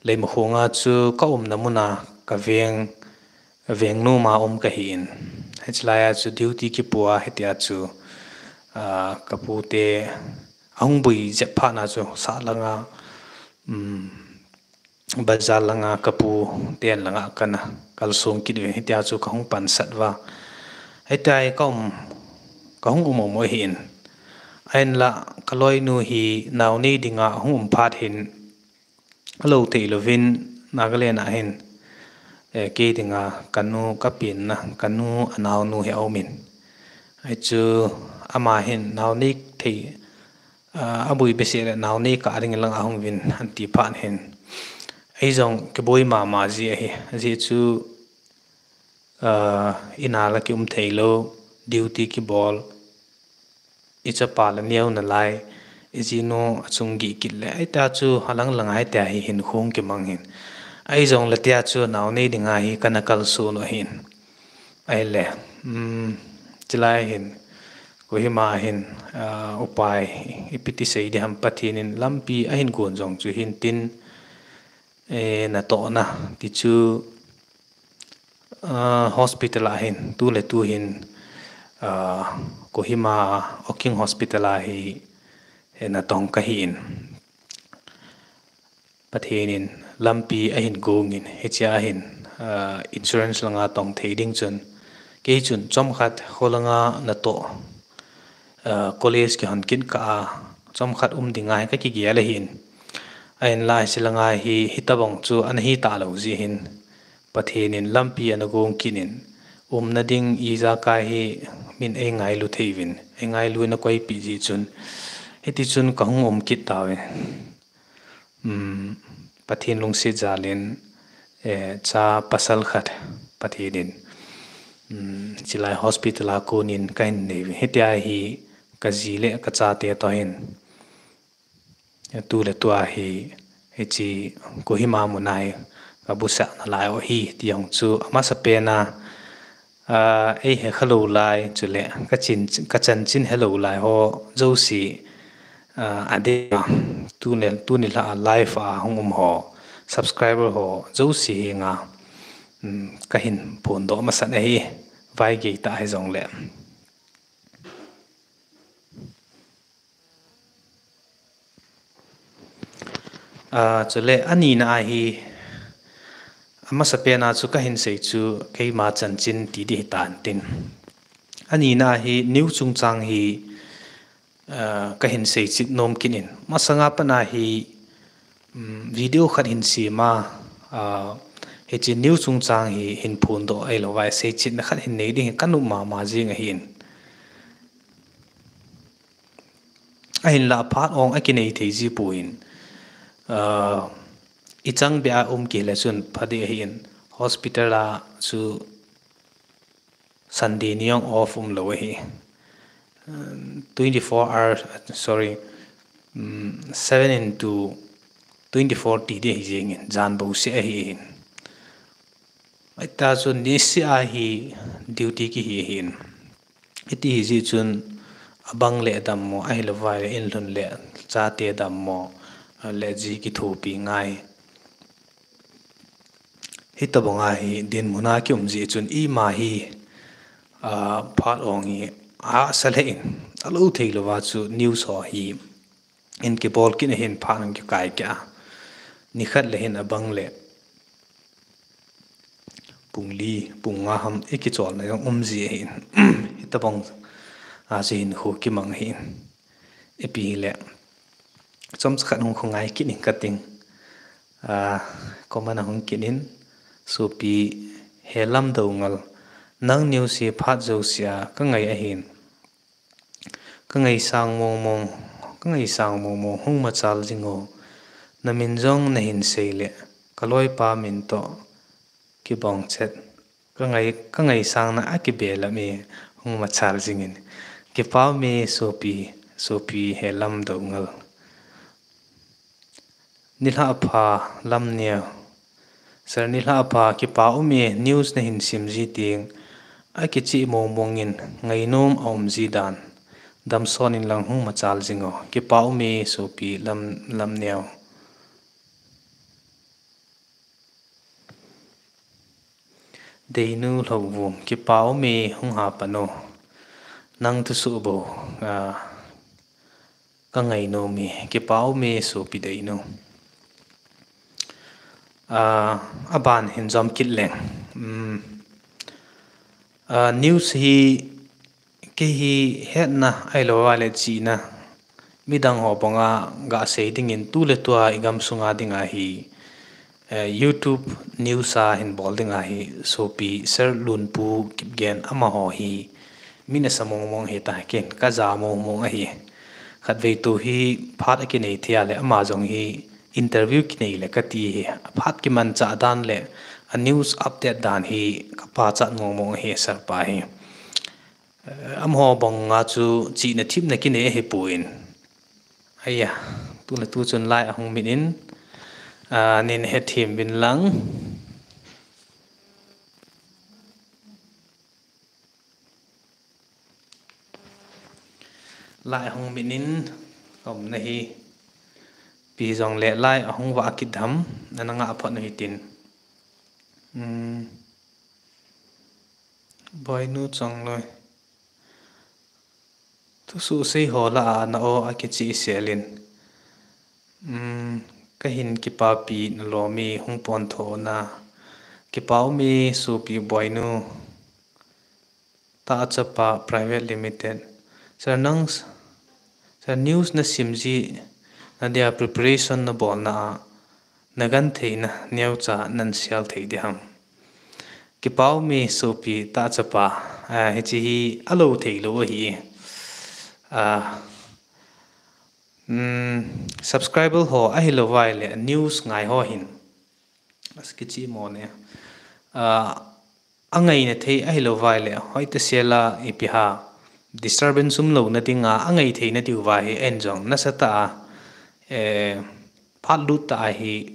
Leimakhong a chu ka umna muna ka veng, veng nom a um kahin. Hiche laia chu duty kipo a, hitia chu, ah, ka pu te ahung boi jep phat na chu sah langa, um, bazar langa ka pu ten langa kana kalsong kit uvin, hitia chu ka hung pansat uva. Hitia hi ka um, ka hung um um u ahin. Ahinla ka loinu hi nao nei dinga ahung um phat hin, alou thei louvin Nagaland a hin, eh, kei dinga ka nu ka penna, ka nu anaonu hi aumin. Hichu ama hin nao nei thei, ah, aboi behseh le nao nei kah ding lang ahung uvin ahin ti phat hin, ei jong kiboi mama ji ahi, ajeh chu, ah, in a la kium thei lou, duty kibol, i chapa la neo nalai, i jinu achung gih kit le, hitia chu alang langa hitia hi hinkho kimang hin. Ahi jongle tia chu nao nei dinga hi kana kalson u ahin. Ahile, um, chulai hin, Kohima hin, ah, upai, ipi ti sei ding ham, Pathen in lampi ahin gon jong chu hintin, eh, natohna ti chu, ah, hospital a hin, tu le tu hin, ah, Kohima Oking Hospital a hi, eh, natong kahin. Pathen in lampi ahin gongin, hichea hin, ah, insurance langa tong thei ding chun, kei chun chomkhat kho langa natoh, ah, college kihon kit kah a, chomkhat um dinga hi kakigel ahin. Ahinla hiche langa hi, hitobang chu ana hi talou jeh hin, Pathen in lampi ana gong kit in, umna ding ijakai hi min eingailu thei uvin, eingailu in akoipeh jeh chun, hiti chun kahung um kit tauvin. Um, Pathen lungset jalin, eh, cha pasal khat Pathen in, um, chulai hospital a konin kahin nei uvin. Hitia hi ka ji le ka chate toh hin, tu le tua hi, hiche Kohima muna hi kabusah nalai u ahi, ti jong chu amasapen a, ah, eihe khalou lai, chule ka chin, ka chanchin helou lai ho jouse, ah, adeh a, tuni, tuni lha a live a hung um ho, subscriber ho jouse henga, um, kahin phondoh masat ahi, vaigei tah hijongle. Ah, chule anina a hi, amasapen a chu kahin sei chu keima chanchin ti ding hitan tin. Anina a hi news chungchang hi, ah, kahin sei chip nom kit in. Masanga pat a hi, um, video khat hin sem a, uh, hiche news chungchang hi hin phondoh ahilou vai, seichetna khat hin nei ding hi ka nom mama jing ahin. Ahinlah phat ong akinei thei ji poi. Uh, ichang beh a um kit le chun pha ding ahin, hospital a chu Sunday ni jong off umlou ahi. Um, twenty-four hours, sorry, um, seven into twenty-four ti ding ahi jengin, jan bouseh ahi hin. Ahita chun niseh a hi duty kihi ahin. Iti hi jeh chun abang le dammo, ahilou vai le in lhun le chate dammo, le ji kithopi ngai. Hitobang a hi dinmun a kium jeh chun ima hi, ah, phat ong hi ahahsa le in, alou thei louva chu news ho hi in kibol kit ahin, phat ong kikai kit a. Nikhat le hin abang le pung li, pung nga ham ikicholna jong um ji ahin. Hitobang a chu hin khu kimang ahin. Ipi hile, chomcha khat hung khu ngai kit in kating. Ah, comment a hung kit in, sopi Helam Doungel, nang news hi phat jousea ka ngai ahin. Ka ngaisang mong mong, ka ngaisang mong mong, hung machal jing o. Na min jong na hin sei le, ka loipa min toh kibang chet. Ka ngai, ka ngaisangna a kibelap e, hung machal jingin. Kipa um e sopi, sopi Helam Doungel. Nilhah pha Lamneo. Sir, nilhah pha, kipa um e, news na hin sim ji teng, akicheh mong mong in, ngainom a um ji dan. Damsot in lang hung machal jing o. Kipa um e sopi Lam, Lamneo. Deinu Lhouvum, kipa um e, hung ha pan o. Nang thusoh bou, ah, ka ngainom e, kipa um e sopi Deinu. Ah, aban hin jom kit leng. Um, ah, news hi kei hi hetna ahilou vai le chihna, midang ho banga ga sei dingin tu le tua i gamsunga dinga hi, eh, YouTube news a hin bol dinga hi sopi Sir Lunpu Kipgen amaho hi mi nasa mong mong hita, ken ka ja mong mong ahi. Khatvei tu hi phat akinei thei a le ama jong hi interview kinei le kati hi, phat kimanchah dan le a news update dan hi ka pachat mong mong ahi, Sir pa hi. Eh, amaho banga chu chihna themna kinei ahipon. Aiya, tu le tu chun lai ahung mit in, ah, nin hethem uvin lang. Lai ahung mit in, ka umna hi. Ipi jong le lai ahung vah kit ham, ana ngah phot u hitin. Hmm. Boinu Chongloi. Thusoh sei ho lah a na aw akicheh sel in. Um, ka hin kipapi na lom e, hung pon tho na. Kipa um e sopi Boinu. Tahchapa Private Limited. Sir, nang, sir, news na sim ji na dia preparation na bolna a, na gentheina neocha nan share thei ding ham? Kipa um e sopi Tahchapa, ah, hiche hi alou thei lou ahi. Ah, um, subscriber ho ahilou vai le news ngai ho hin. As kichi mo ne. Ah, angaina thei ahilou vai le, hoitah sela ipi ham, disturbance umlouna dinga, angai theina diuva hi, en jong nasatah a, eh, phat lut tah a hi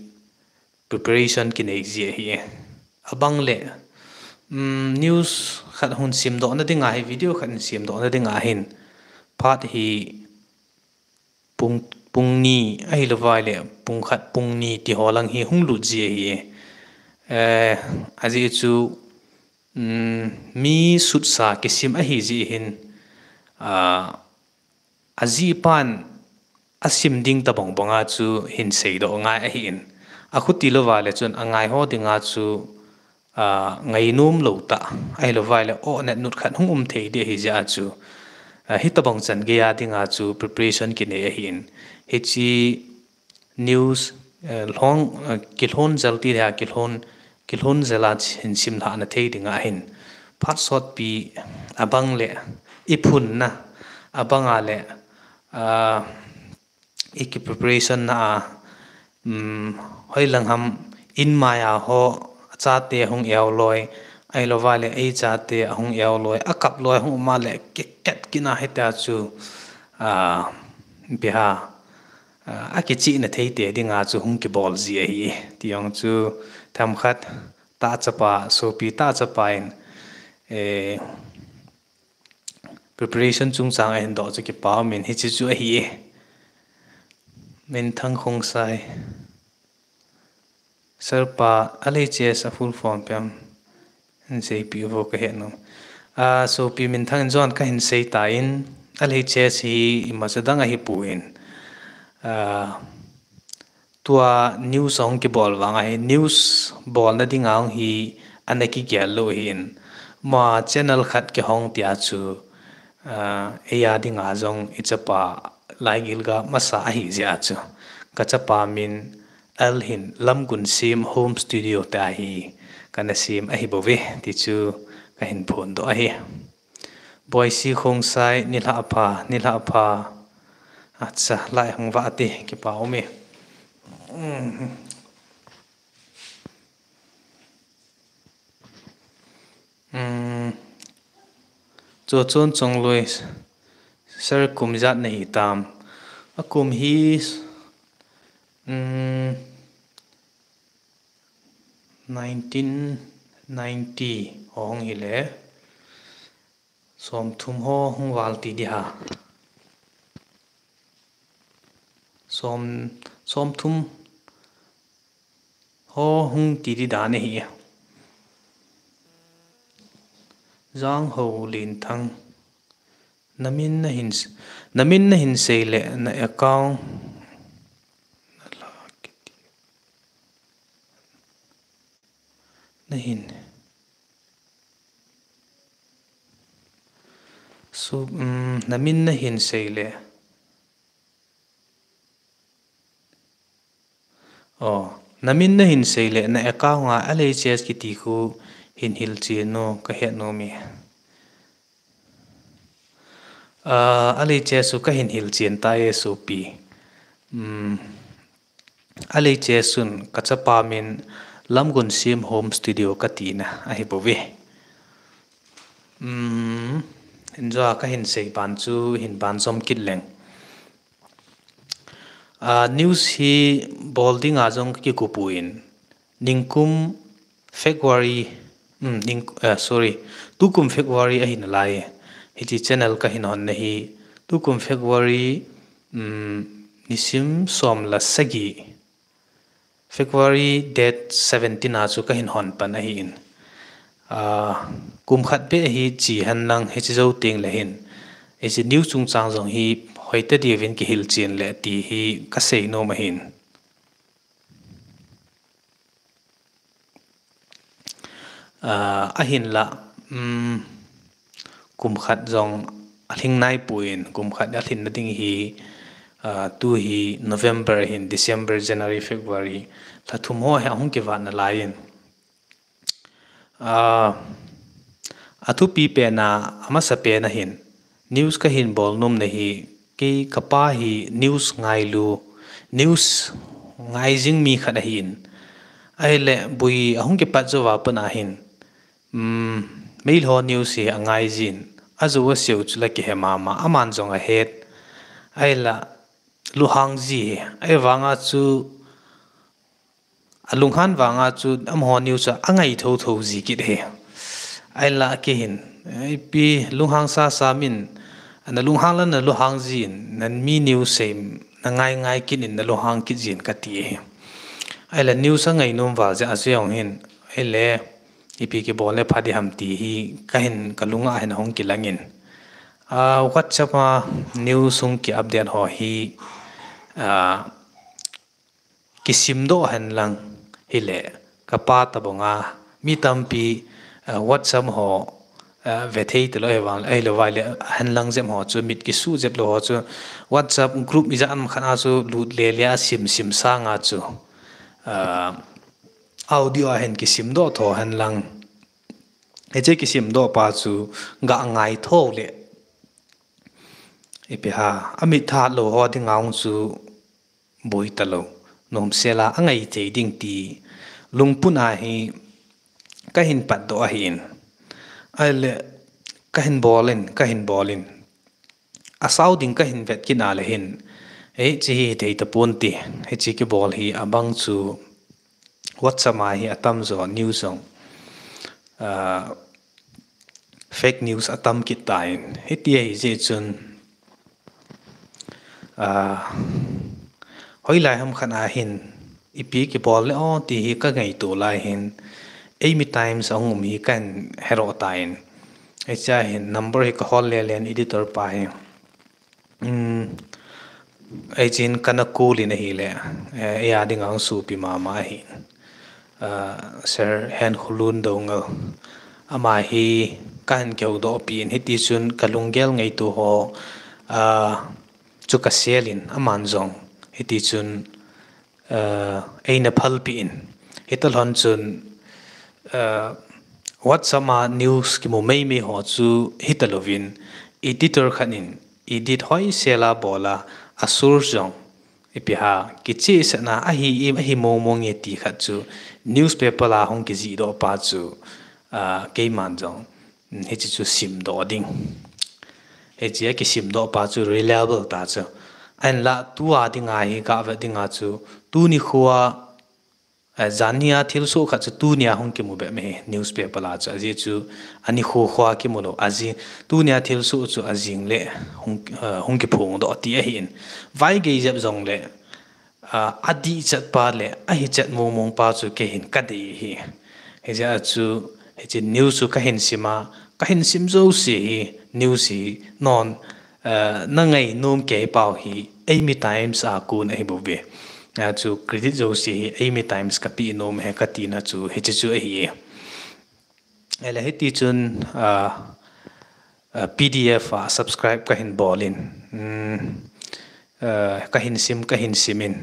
preparation kinei ji ahi. Abang le, um, news khat hung simdohna dinga hi, video khat hung simdohna dinga hin, phat hi pung, pung ni ahilou vai le, pung khat, pung ni ti ho lang hi hung lut ji ahi. Eh, ajeh chu, um, mi sutsa kisim ahi jeh hin, ah, ajeh pan asim ding tabang banga chu hin seidoh ngai ahin. Akhuti louva le chun angai ho dinga chu, ah, ngainom lou tah ahilou vai le, oh, net nut khat hung um thei ding ahi jeh a chu, ah, hitabang chan geiya dinga chu preparation kinei ahin. Hiche news eh, lhong, eh, kilhon jel ti dia, kilhon, kilhon jel a hin simlhah na thei dinga hin. Phat sotpi abang le, i phunna abang a le, ah, i ki preparation na a, um, hoilang ham in mai a ho, chate hung eo loi, ahilou va le ei chate hung eo loi, a kap loi hung um a le, kiket kina hita chu, ah, biha, ah, a kichihna thei te dinga chu hung kibol ji ahi. Ti jong chu themkhat tah chapa, sopi tah chapa in, eh, preparation chungchang a hin doh chu kipa um in hichi chu ahi e. Minthang Khongsai. Sir pa, L H S a full form ipi ham hin seipeh uvo ka he nom. Ah, sopi Minthang in jong ka hin sei tan, L H S hi imacha dang ahi poi. Ah, tua news ahung kibol vang ahi, news bolna dinga hung hi ana kigel lou ahin. Ma channel khat kihong tia chu, ah, eia dinga jong i chapa Laigilga masa ahi jeh a chu. Ka chapa min L hin Lamgunsem Home Studio tia hi kana sem ahi bouve, ti chu ka hin phondoh ahi. Boisi Khongsai, nilhah pha, nilhah pha. Acha, lai hung vah te, kipa um e. Um. Um. Chochon Chongloi, sir kum ijat nahi tam. A kum hi, um, nineteen ninety hung hile. Somthum ho hung val ti di ha. Som, somthum ho hung ti di dan ahi. Jangho Linthang. Na min na hin, na min na hin sei le na account. Na hin. Su, um, na min na hin sei le. Oh, na min na hin sei le, na account a L H S kiti khu hin hilchen o, ka he nom e. Ah, L H S chu ka hin hilchen tai e sopi. Um, L H S chun ka chapa min Lamgunsem Home Studio ka tina ahi bouve. Um, injo a ka hin sei ban chu hin ban jom kit leng. Ah, news hi bol dinga jong ka kikup in. Ningkum February, um, ning, eh, sorry, tukum February ahi nalai. Hiche channel ka hin hon na hi. Tukum February, um, nisim som le sagi. February date seventeen a chu ka hin hon pan ahi in. Ah, kum khat beh hi chi hen lang hiche jou teng le hin. Hiche news chungchang jong hi hoitah diuvin kihilchen le ti hi ka sei nom ahin. Ah, ahinlah, um, kum khat jong alhing naipon, kum khat alhin na ding hi, ah, tu hi November hin, December, January, February, lha thum ho hi ahung kivat nalai in. Ah, athupi pen a, amasa pen a hin, news ka hin bol nom na hi, kei ka pa hi news ngailu, news ngai jing mi khat ahin. Ahile bui ahung kipat jou va pat a hin, um, Meitei ho news hi angai jin, ajou aseu chu la kihe mama, aman jong ahet. Ahila lunghang ji hi, ahivanga chu, alunghan vanga chu amaho news chu angai thotho ji kit hi. Ahila kei hin, ipi lunghang sasa min, na lunghang la na lunghang jin, na mi news sei, na ngai ngai kit in na lunghang kit jin kati hi. Ahila news angai nom val jeh a jong hin, ahile ipi kibol le pha di ham ti hi ka hin ka lunga hin ahung kilang in. Ah, WhatsApp a news hung ki update ho hi, ah, kisimdoh hen lang hile ka pa tabang a mi tampi, ah, WhatsApp ho, ah, ve thei talou ahivang, ahilou vai le hen lang jep ho chu mit kisu jep lou ho chu WhatsApp group ijat ham khat a chu lut le le a sim sim sanga chu ah, audio a hin kisimdoh tho hen lang. Hiche kisimdoh pa chu ga ngai tho le. Ipi ham, amit tha lou ho dinga hung chu boi talou. Nomsela angai thei ding ti lungput a hi kahin patdoh ahin. Ahile kahin bol in, kahin bol in. Asao ding kahin vet kit a le hin, ei, hiche hi thei tapon ti, hiche kibol hi abang chu WhatsApp a hi atam jo, news jong, ah, fake news atam kit tan, hiti ahi jeh chun, ah, hoilai ham khat a hin, ipi kibol le o ti hi kangaito lai hin, Eimi Times a hung um hi kahin hedoh tan. Hichea hin number hi kahol lele in editor pa hi. Um, hichun kana call in ahile, eh, eia dinga hung sopi mama ahi. Ah, Sir Henkholun Doungel. Ama hi kahin kihoudoh pin, hiti chun kalunggel ngaito ho, ah, chu kasel in aman jong. Hiti chun, ah, eina phalpeh in. Hitalhon chun, ah, WhatsApp a news kimu meimei ho chu hitalouvin, editor khat in edit hoisela bol a, a source jong, ipi ham, kichehsahna ahi, ahi mong mong e ti khat chu newspaper a hung kijihdoh pa chu, ah, keiman jong, hiche chu simdoh ding. Hichea kisimdoh pa chu reliable ta chu. Ahinla tua dinga hi kavet dinga chu, tuni khoa, eh, janhia thilsoh khat chu tunia hung kimu bep ahi newspaper a chu, ajeh chu anikho khoa kimu lou, ajing, tunia thilsoh chu ajing le hung, eh, hung kiphongdoh ti ahin. Vaigei jep jongle, ah, adihchet pa le ahichet mong mong pa chu keihin kadei ahi. Hijeh a chu, hiche news chu kahin sim a, kahin sim jouse hi news hi non, ah, nangainom kei pau hi Eimi Times a kon ahibouve. Ah, chu credit jouse hi Eimi Times kapeh nom ahi katina chu hiche chu ahi. Ahile hiti chun, ah, ah, P D F a subscribe kahin bol in, um, ah, kahin sim, kahin sim in,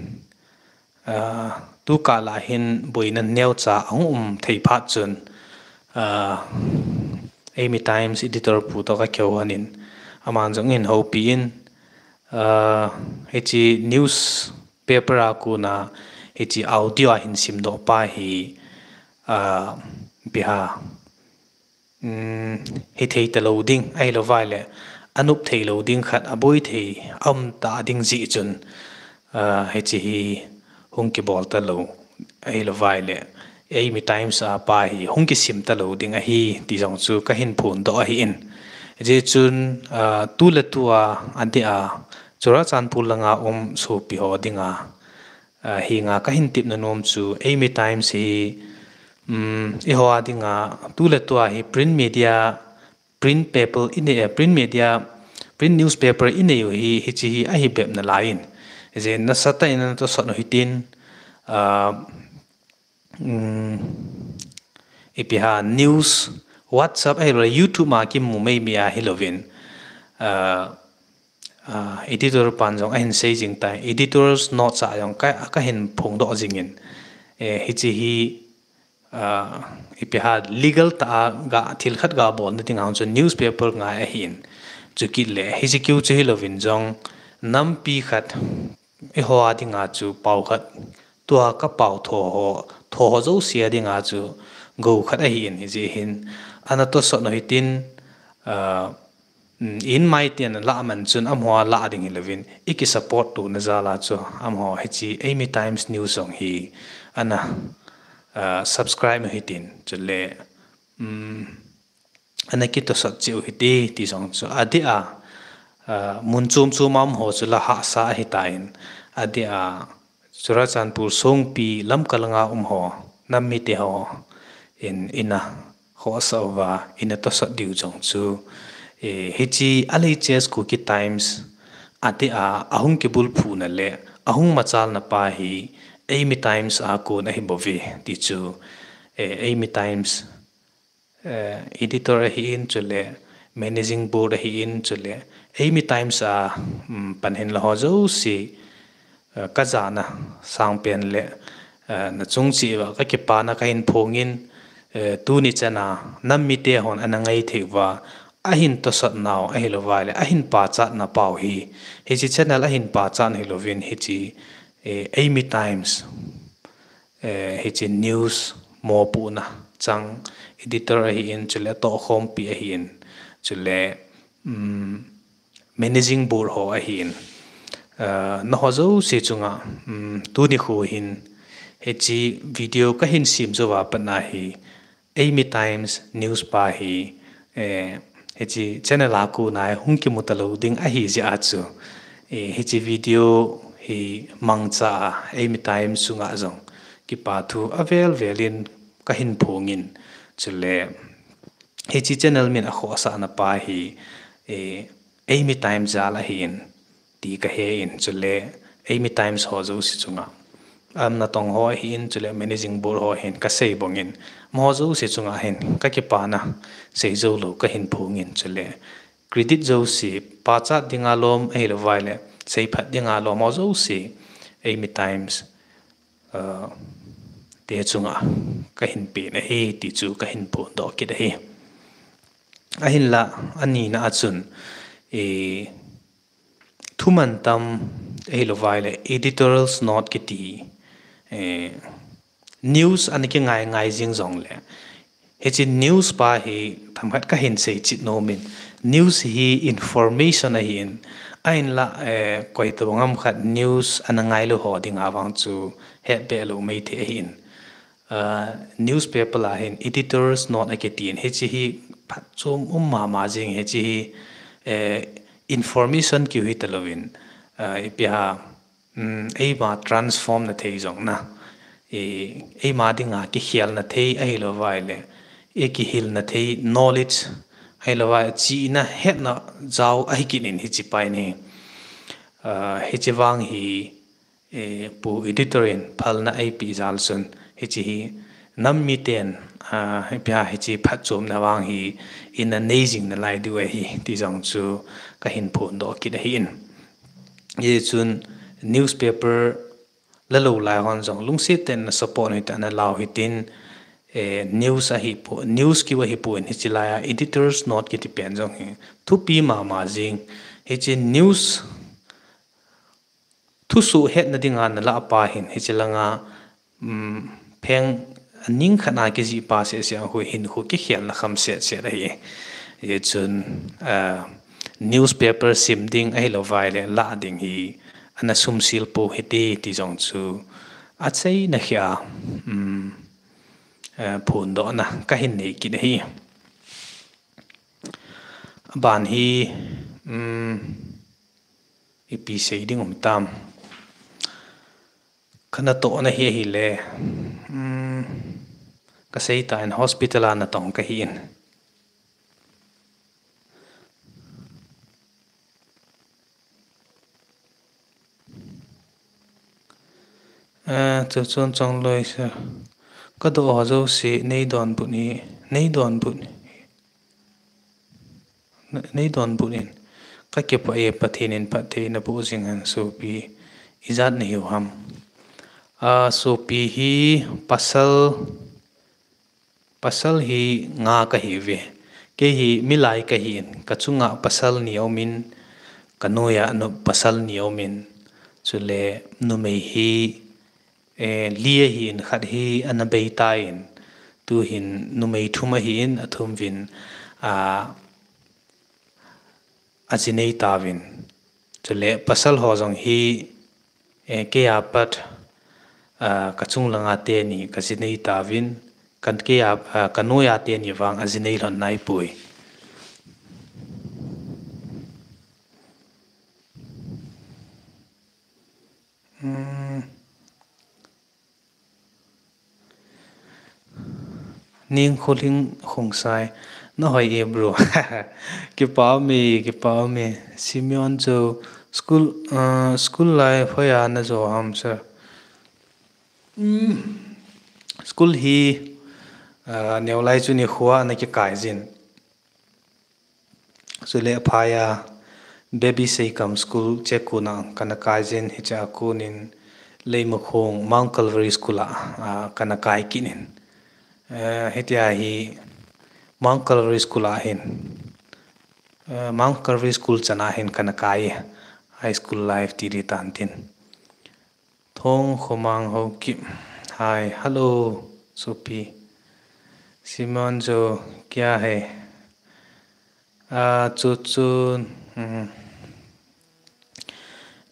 ah, tukal a hin boina neocha ahung um thei phat chun, ah, Eimi Times editor pu toh kakihou lhon in, aman jong ahin houpi in, ah, hiche newspaper a kona hiche audio a hin simdoh pa hi, ah, ipi ham, um, hithei talou ding, ahilouvai le, anop theilou ding khat, aboi thei aum ta ding jeh chun, ah, hiche hi hung kibol talou, ahilouvai le, Eimi Times a pa hi hung kisim talou ding ahi ti jong chu kahin phondoh ahin. Hijeh chun, ah, tuletua adeh a Churachandpur langa um sopi ho dinga, ah, hinga kahin tepna nom chu Eimi Times hi, um, eiho a dinga tuletua hi print media, print paper inei, eh, print media, print newspaper inei u hi, hiche hi ahi bep nalai in. Hijeh in nasatah in natosot u hitin, ah, um, ipi ham, news, WhatsApp ahilouleh YouTube a kimu meimei a hilouvin, ah, ah, editor pan jong ahin sei jing tai, editor's note a jong ka, kahin phongdoh jing in, eh, hiche hi, ah, ipi ham, legal tah a ga, thil khat ga bolna dinga hung chu newspaper ngai ahin, chukit le hiche keu chu hilouvin jong nampi khat eiho a dinga chu pao khat, tua kapao tho ho, tho ho jouse a dinga chu gou khat ahin, hijeh hin, anatosot u hitin, ah, um, in mai tin alah man chun amaho alah ding hilouvin, iki support tona jal a chu amaho hiche Eimi Times News jong hi ana, ah, subscribe u hitin, chule, um, ana kitosot cheh u hite ti jong chu adeh a, ah, mun chom chom a um ho chu la hahsa ahitan, adeh a Churachandpur Songpi Lamka langa um ho, nam mite ho in, ina khohsah uva, ina tosot diu jong chu, eh, hiche a Latest Kuki Times adeh a ahung kibulphuna le ahung machalna pa hi Eimi Times a kon ahibouve ti chu, eh, Eimi Times, eh, editor ahin, chule managing board ahin, chule Eimi Times a, um, pan hin la ho jouse, eh, kajana sangpen le, Eh, nachung cheh uva kakipana kahin phongin, eh, tuni chana nam mite hon ana ngai thei uva, ahin tosot nau ahilouva le, ahin pachatna pau hi, hiche channel ahin pachat hilouvin, hiche, eh, Eimi Times, eh, hiche news mopohna chang editor ahin, chule tohkhompi ahin, chule, um, managing board ho ahin. Uh, nangho jouse chunga, um, tuni kho hin, hiche video kahin sem jouva pat a hi, Eimi Times news pa hi, eh, hiche channel a kona hung kimu talou ding ahi jeh a chu, eh, hiche video hi mangcha a, Eimi Times chunga jong kipa thu avel velin kahin phongin, chule hiche channel min akhohsahna pa hi, eh, Eimi Times jal ahin, ti kahen, chule Eimi Times ho jouse chunga, um, natong ho ahin, chule managing board ho ahin, kasei bangin, amaho jouse chunga hin kakipana seijou lou kahin phongin, chule credit jouse, pachat dinga lom ahilouva le, seiphat dinga lom ho jouse, Eimi Times, uh, te chunga kahin pen ahi, ti chu kahin phondoh kit ahi. Ahinla, anina a chun, eh, thuman tam ahilouva le, editorials note kiti, eh, news ana kingai ngai jing jongle, hiche news pa hi themkhat kahin seichen nomin, news hi information ahin, ahinla, eh, koitobang ham khat news ana ngailou ho dinga vang chu hetbeh lou maithei ahin. Uh, newspaper a hin editor's note akitin, hiche hi phatchom um mama jing, hiche hi, eh, information keu hitalouvin, uh, ipi ham, um, eima transform na thei jong na, e, eima dinga kikhelna thei ahilouva le, e, kihilna thei knowledge ahilouva, chihna hetna jao ahi kit in hiche pa hi. Uh, hiche vang hi, eh, Pu Editor in phalna eipeh jal chun, hiche hi nam miten, ah, ipi ham, hiche phatchomna vang hi ina nei jing nalai diu ahi, ti jong chu kahin phondoh kit ahin. Hichun newspaper la lou lai hon jong lungset tah in na support u hite, na lau hitin, eh, news ahipoi, news keu ahipoi, hiche laiya editor's note kiti pen jong hi thupi mama jing. Hiche news thusoh hetna dinga nalah pa hin, hiche langa, um, pheng aning khat a kijih pa seh seh a khu hin khu kikhelna kham seh seh ahi. Hichun, ah, newspaper sim ding ahilouva le lah ding hi ana sumsil pou hite ti jong chu achaina khia, um, eh, phondohna kahin nei kit ahi. Aban hi, um, ipi sei ding um tam. Ka natohna hi ahile, um, kasei tan hospital a natong kahin. Eh, chuchun chongloi sa. Kadoh ho jouse nei donbut hi, nei donbut. Nei donbut in. Kakipah e, Pathen in phatthei naboh jing hen sopi. Ijat nahiu ham. Ah, sopi hi pasal, pasal hi nga kahiuve. Kei hi milai kahin, kachunga pasal ni aumin, kanoiya nu pasal ni aumin. Chule numei hi, eh, li ahin, khat hi ana beitan. Tuhin numei thum ahin, athum uvin, ah, ajinei tauvin. Chule pasal ho jong hi, eh, keiya pat, ah, kachung langa teni kajinei tauvin, kan keiya, ah, kanoiya teni vang ajinei lhon naipoi. Hmm. Ningkholing Khongsai. Nahoi e, bro. Kipa ume, kipa ume. Simeon Cho. School, ah, school life hoiya najo ham, sir? Hmm. School hi, ah, neolai chu nikhoa ana kikai jin. Chule aphaiya Baby Seikam School che kona kana kai jin, hichea konin Leimakhong Mount Calvary School a, a, kana kai kit in. Eh, hitia hi Mount Calvary School a hin. Eh, Mount Calvary School chan a hin kana kai. High school life ti di tan tin. Thong Khomang Haokip. Hi, hello, Sopi. Simon Jo, kya hai? A, chu chu, um,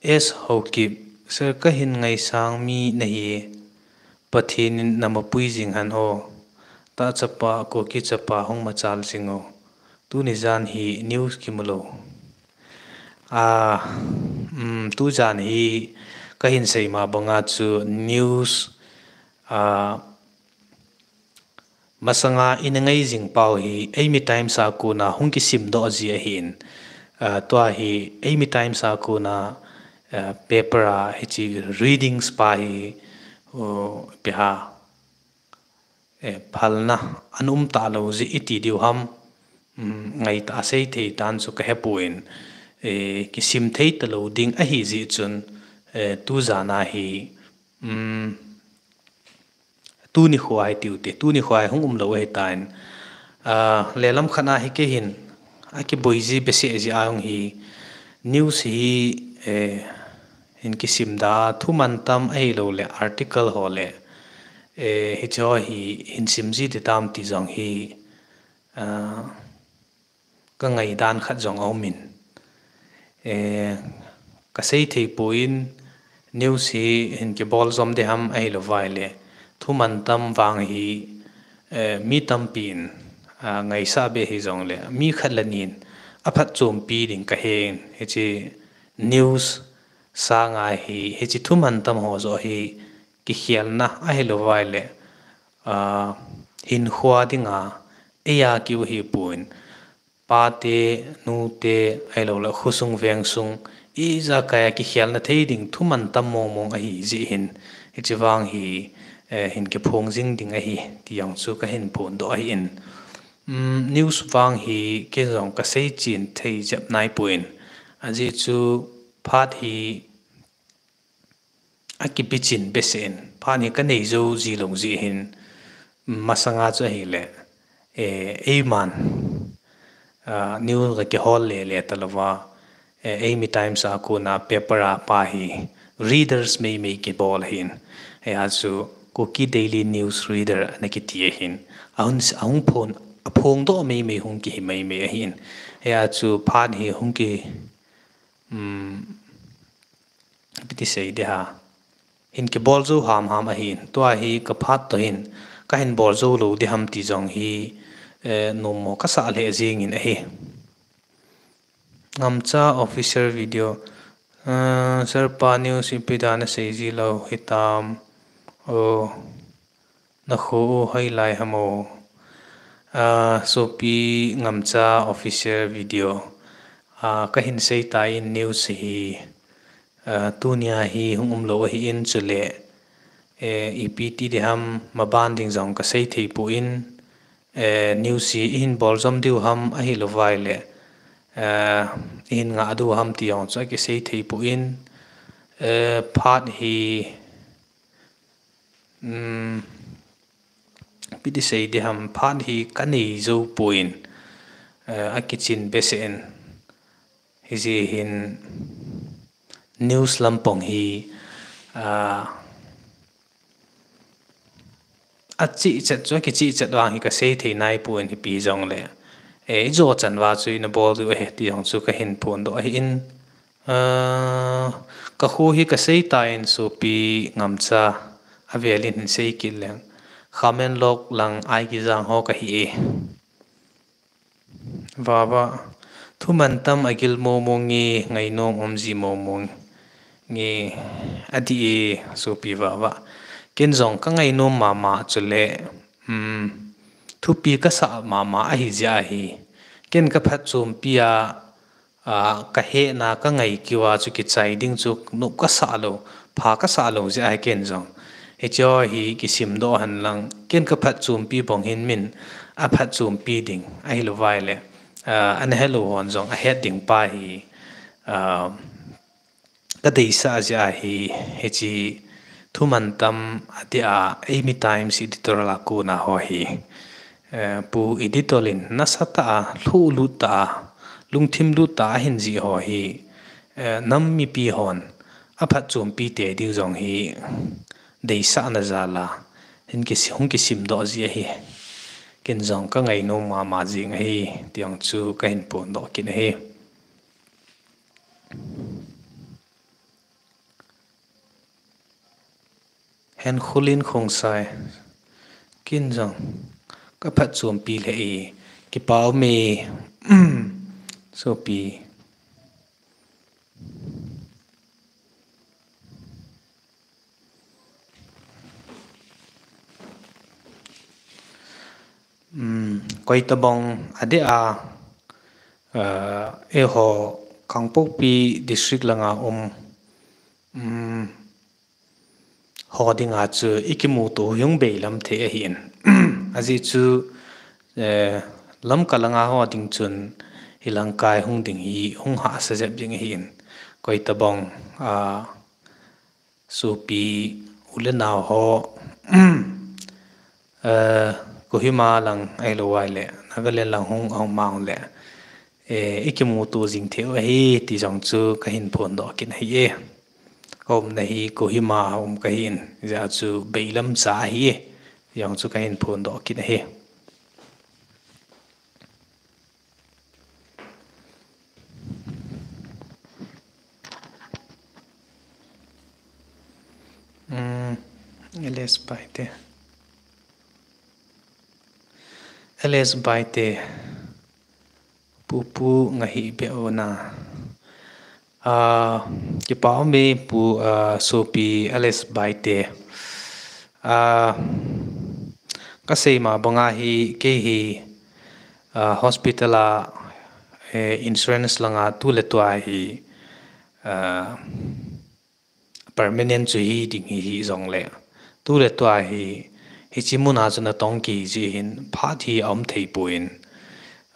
S Haokip, sir, kahin ngaisang mi nahi, Pathen in namapui jing hen o, ta chapa, Kuki chapa, hung machal jing o, tuni jan hi news kimu lou. A, um, tu jan hi kahin sei ma banga chu news, a, masanga ina ngai jing pau hi, Eimi Times a kona hung kisim doh ji ahin. A, tua hi, Eimi Times a kona, a, paper a, hichi readings pa hi, o, piha, e, phalna, an um ta lou ji iti diu ham, um, ngai ta sei thei tan chu ka hepon, e, kisim thei ta lou ding ahi ji chun, e, tu jan a hi, um, Tuni kho a hi tiu te, tuni kho a hi hung um lou ahi tan. A, lelam khat a hi kei hin, a kiboi ji behseh ji a hung hi, news hi, eh, hin kisim da, thu mantam ahilou le, article ho le, eh, hiche ho hi hin sim ji ti tam ti jong hi, a, ka ngaidan khat jong a um in. Eh, ka sei thei pon news hi hin kibol jom de ham ahilou vai le. Thu mantam vang hi, eh, mi tampi in, a, ngaisah be hi jong le. Mi khat le ni in a phatchompi ding ka hen. Hiche news sanga hi, hiche thu mantam ho joh hi kikhelna ahilou vai le. A, hin khua dinga, eia kiu hi pon. Pa te, nu te, ahilou le khosung vengsung, ijakai a kikhelna thei ding thu mantam mong mong ahi ji hin, hiche vang hi, eh, hin kiphong jing ding ahi, ti jong chu ka hin phon doh ahi in. Um, news vang hi kei jong ka sei chen thei jep nai pon. Ajeh chu phat hi, a kipi chen behseh in, phat hi ka nei jou ji lou ji hin, masanga chu ahile, eh, eiman, ah, news ka kihol le le ta louva, eh, Eimi Times a kona paper a pa hi, readers mei mei kibol ahin, eh, a chu Kuki Daily News Reader ana kiti ahin, a hung, a hung phon, a phong doh mei mei hung kihi mei mei ahin, eh, a chu phat hi hung ki, um, Piti sei de ha. Hin kibol jou ham ham ahin. Tua hi ka phat toh hin. Ka hin bol jou lou de ham ti jong hi, eh, nommo ka sa le jing in ahi. Ngamcha official video. Eh, sir pa news ipi dan a sei ji lou hitam. Oh. Na kho u hoilai ham o. Ah, Sopi Ngamcha official video. Ah, ka hin sei ta in news hi. Ah, tunia hi hung um lou ahi in chule. Eh, ipi ti de ham maban ding jong ka sei thei pon. Eh, news hi i hin bol jom diu ham ahilou vai le. Eh, i hin ngah diu ham ti jong chu a kisei thei pon. Eh, phat hi Um, piti sei de ham phat hi ka nei jou pon, eh, a kichen behseh in. Hijeh hin news lampang hi, ah, a chichat chu, a kichichat vang hi ka sei thei nai pon hipi jong le. Eh, i jo chan uva chu i na bol diu ahi ti jong chu ka hin phon doh ahi in. Ah, ka kho hi ka sei ta in Sopi Ngamcha a vel in hin sei kit leng. Khamenlok lang Aigijang ho ka hi e. Vava, thu mantam a gil momo nge, ngainom um ji momo nge, a di e, Sopi Vava. Ken jong ka ngainom mama chule, um, thupi ka sa mama ahi jeh ahi. Ken ka phatchompi a, a, ka hehna ka ngaikeuva chu kichai ding chu nop ka sa lou, pha ka sa lou jeh ahi ken jong. Hiche ho hi kisim doh hen lang, ken ka phatchompi bang hin min a phatchompi ding ahilou vai le, a, ana helou hon jong a het ding pa hi, a, ka deisah jeh ahi, hiche thuman tam adeh a, Eimi Times editorial a kona ho hi, eh, Pu Editor in nasatah a, lhulut tah a, lungthim lut tah a ahin jih ho hi, eh, nam mipi hon aphatchompi tei diu jong hi deisahna jal a hin kisi-, hung kisimdoh ji ahi. Ken jong ka ngainom mama jing ahi, ti jong chu kahin phondoh kit ahi. Henkholin Khongsai, ken jong ka phatchompi lheh e, kipa um e, sopi. Um, koitabang adeh a, uh, eiho Kangpokpi District langa um, um, ho dinga chu ikimuto hung beilam thei ahin. Ajeh chu, eh, Lamka langa ho ding chun hilangkai hung ding hi hung hahsa jep ding ahin. Koitabang, ah, sopi u le nao ho, eh, Kohima lang ahilou vai le Nagaland lang hung, ahung mang le, eh, ikimuto jing thei u ahi ti jong chu kahin phondoh kit ahi e. Ka umna hi Kohima a um kahin, hijeh chun beilam cha ahi e, ti jong chu kahin phondoh kit ahi. Um, L S Baite. L S Baite. Pu, pu, nga hi be o na. Ah, kipa um e pu, ah, sopi L S Baite. Ah, kasei ma banga hi, kei hi, ah, hospital a, eh, insurance langa tu le tua hi, ah, permanent chu hi ding hi, hijongle tu le tua hi, hiche muna chu natong kiji hin phat hi aum thei pon,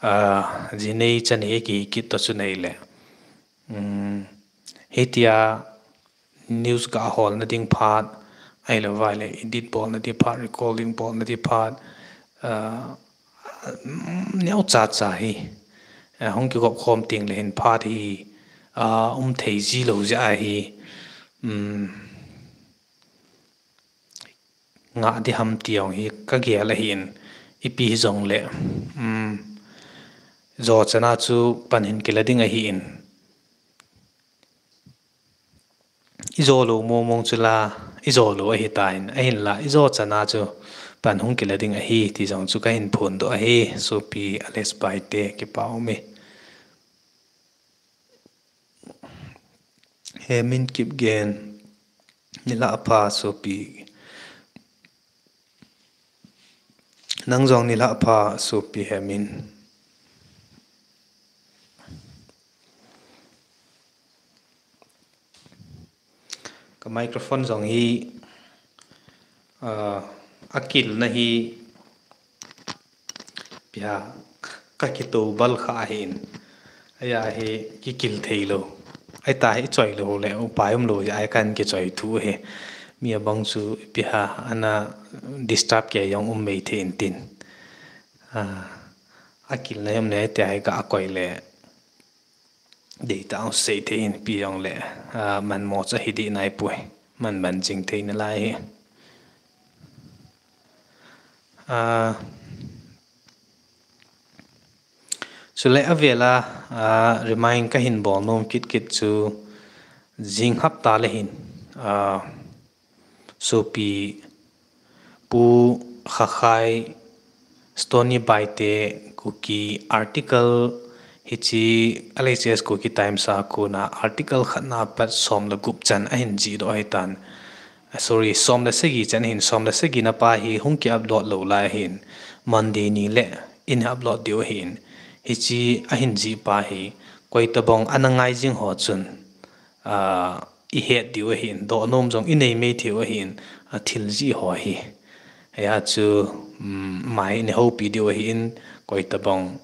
ah, ji nei cha nei kihi kit toh chu nei le. Um, hitia news ga holna ding phat, ahilou vai le edit bolna ding phat, recording bolna ding phat, ah, neocha cha hi, ah, hung kigop khom teng le hin phat hi, ah, um thei ji lou jeh ahi, um, ngah ding ham ti jong hi kagel ahin, ipi hijongle, um, jo chana chu pan hin kila ding ahin. Ijo lou mong mong chu la, ijo lou ahitan, ahinla, ijo chana chu pan hung kila ding ahi, ti jong chu kahin phondoh ahi, sopi L S Baite kipa um e. Hemin Kipgen, nilhah pha sopi. Nang jong nilhah pha sopi Hemin. Ka microphone jong hi, ah, akilna hi, pia, ka kito bal kha ahin. Ahi, kikil thei lou. Ahi ta hi choi lou le, upai um lou, ahi kan kichoi thu hi. Mi abang chu pia, ana disturb kei jong um mei thei in tin. Ah, akilna hi um le, tia hi ka koi le. Dei ta ang sei thei hin pi jong le, ah, man mo cha hi di nai pui. Man man jing thei nalai hi. Ah, chule avela, ah, remind kahin bol nom kit kit chu jing hapta le hin, ah, sopi Pu Khakhai, Stony Baite, Kuki article hiche L H S Kuki Times a kona article khatna pat som le gup chan ahin jih doh ahitan. Ah, sorry, som le sagi chan ahin, som le sagi na pa hi hung ki upload lou lai ahin. Monday ni le in upload diu ahin. Hiche ahin jih pa hi koi tabang ana ngai jing ho chun, ah, i het diu ahin, doh nom jong i nei mei thei u ahin, a thil jih ho hi. Ahi chu, um, mai nei hopi diu ahin, koi tabang.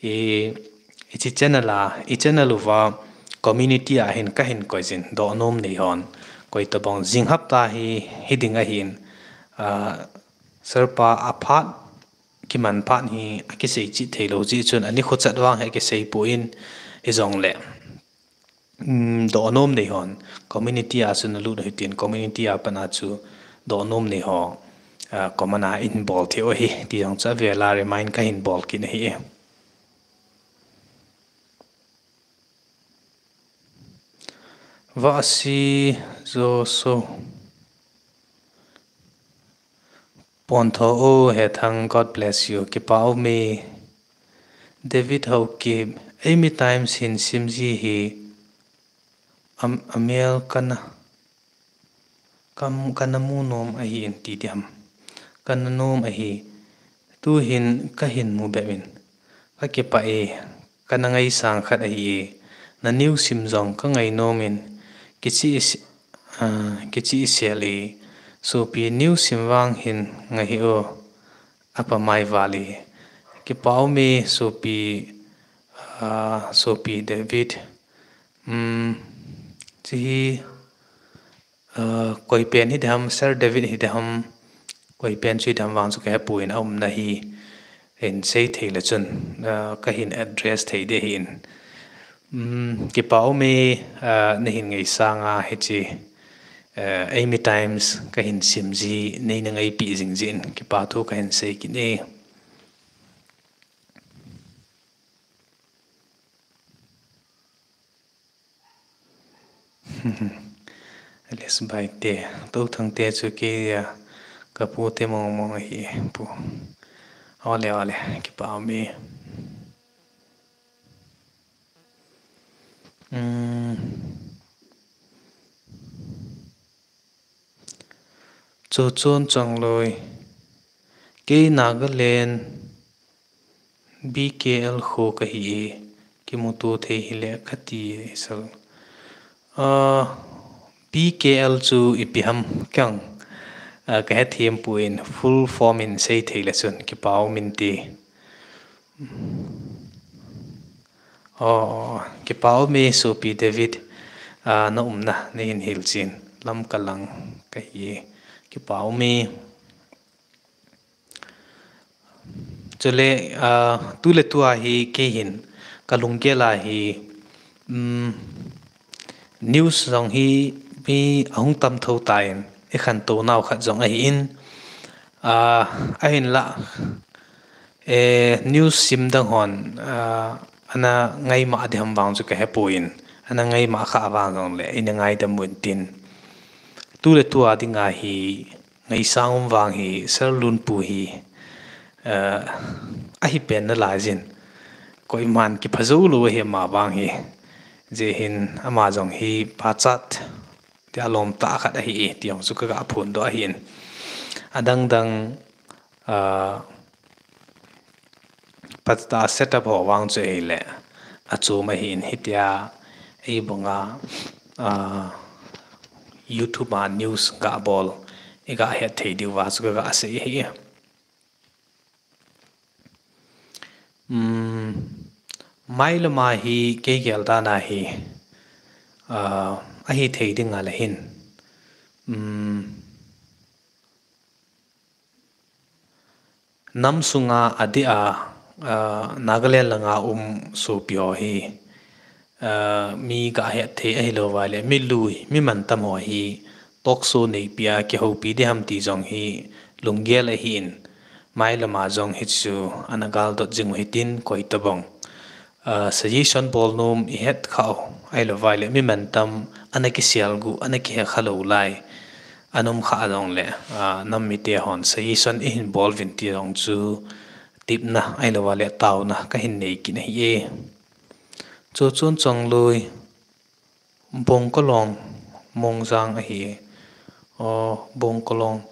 I, i chi channel a, i channel uva community a hin kahin koi jin, doh nom nei hon. Koitabang jing hapta hi, hiding ahin, ah, Sir pa aphat, kiman phat hi akisei chih theilou jeh chun, ani khuchat vang hi akisei poi, hijongle, um, dohnom nei hon, community a chu nalut u hitin, community a pat a chu dohnom nei ho, ah, comment a hin bol thei u ahi, ti jong chu avel a remind kahin bol kit ahi. Vahsi Joso. Pontho u Hethang, God bless you. Kipa ume. David Haokip, eimi Times hin sim ji hi am-, amel kana, kam, kana mu nom ahi in ti diam. Kana nom ahi. Tuhin kahin mu bep in. Kakipah e, kana ngaisang khat ahi e. Na news sim jong kangai nom in. Kichi is-, ah, kichi isel e. Sopi news sim vang hin ngai hi o. Apa mai vale. Kipa ume sopi, ah, sopi David. Um, chi hi, ah, koi pen hi dam, Sir David hi dam, koi pen chu hi dam vang chu kahe poi, aumna hi hin sei thei le chun, ah, kahin address thei ding ahin. Um, kipa ume, ah, nahin ngaisang a hichi, ah, eimi Times kahin sim ji, neina ngaipi jing jin, kipa thu kahin sei kit e. Alice Baite, Touthang te chu kei a, kapu te mong mong ahi pu. Ole, ole, kipa ume. Um, Chuchun Chongloi, kei Nagaland B K L kho kahi e, kimuto thei hile kati e sir. Ah, B K L chu ipi ham kang, ah, kahe thei poi, full form in sei thei le chun kipa umin ti. Oh, kipa ume sopi David, ah, na umna, nahin hilchen, Lamka lang kahi e, kipa ume. Chule, ah, tuletua hi kei hin, kalunggel a hi, um, news jong hi mi ahung tam tho tan, ikhantou nau khat jong ahin, ah, ahinla, eh, news sim dang hon, ah, ana ngaima ding ham vang chu kahe poi, ana ngaima kha vang jongle, ina ngaidam un tin. Tuletua dinga hi, ngaisang um vang hi, Sir Lunpu hi, eh, ahi pen nalai jin. Koiman kipha jou lou ahi ama vang hi. Hijeh hin ama jong hi pachat, ti alom tah khat ahi e, ti jong chu kaga phondoh ahin. Adang dang, ah, pachat a setup ho vang chu ahile, achom ahin hitia, eibanga, ah, YouTube a news ga bol, iga het thei diu va chu kaga sei ahi. Um, mailama hi kei gel dan a hi, ah, ahi thei ding a le hin. Um, Nam sunga adeh a, ah, Nagaland langa um sopi ho hi, ah, mi ga het thei ahilou vai le, mi lui, mi mantam ho hi, talk show neipi a kihoupi ding ham ti jong hi, lunggel ahin, mailama jong hichu, ana galdot jing u hitin, koitabang. Ah, suggestion bol nom ihet khau, ahilou vai le, mi mantam, ana kiselguh, ana kihe khalou lai. Ana um kha jongle, ah, nam mite hon suggestion ihin bol uvin ti jong chu tepna, ahilou va le taona kahin nei kit ahi e. Chuchun Chongloi, Bongkolong, Mongjang ahi e. Oh, Bongkolong.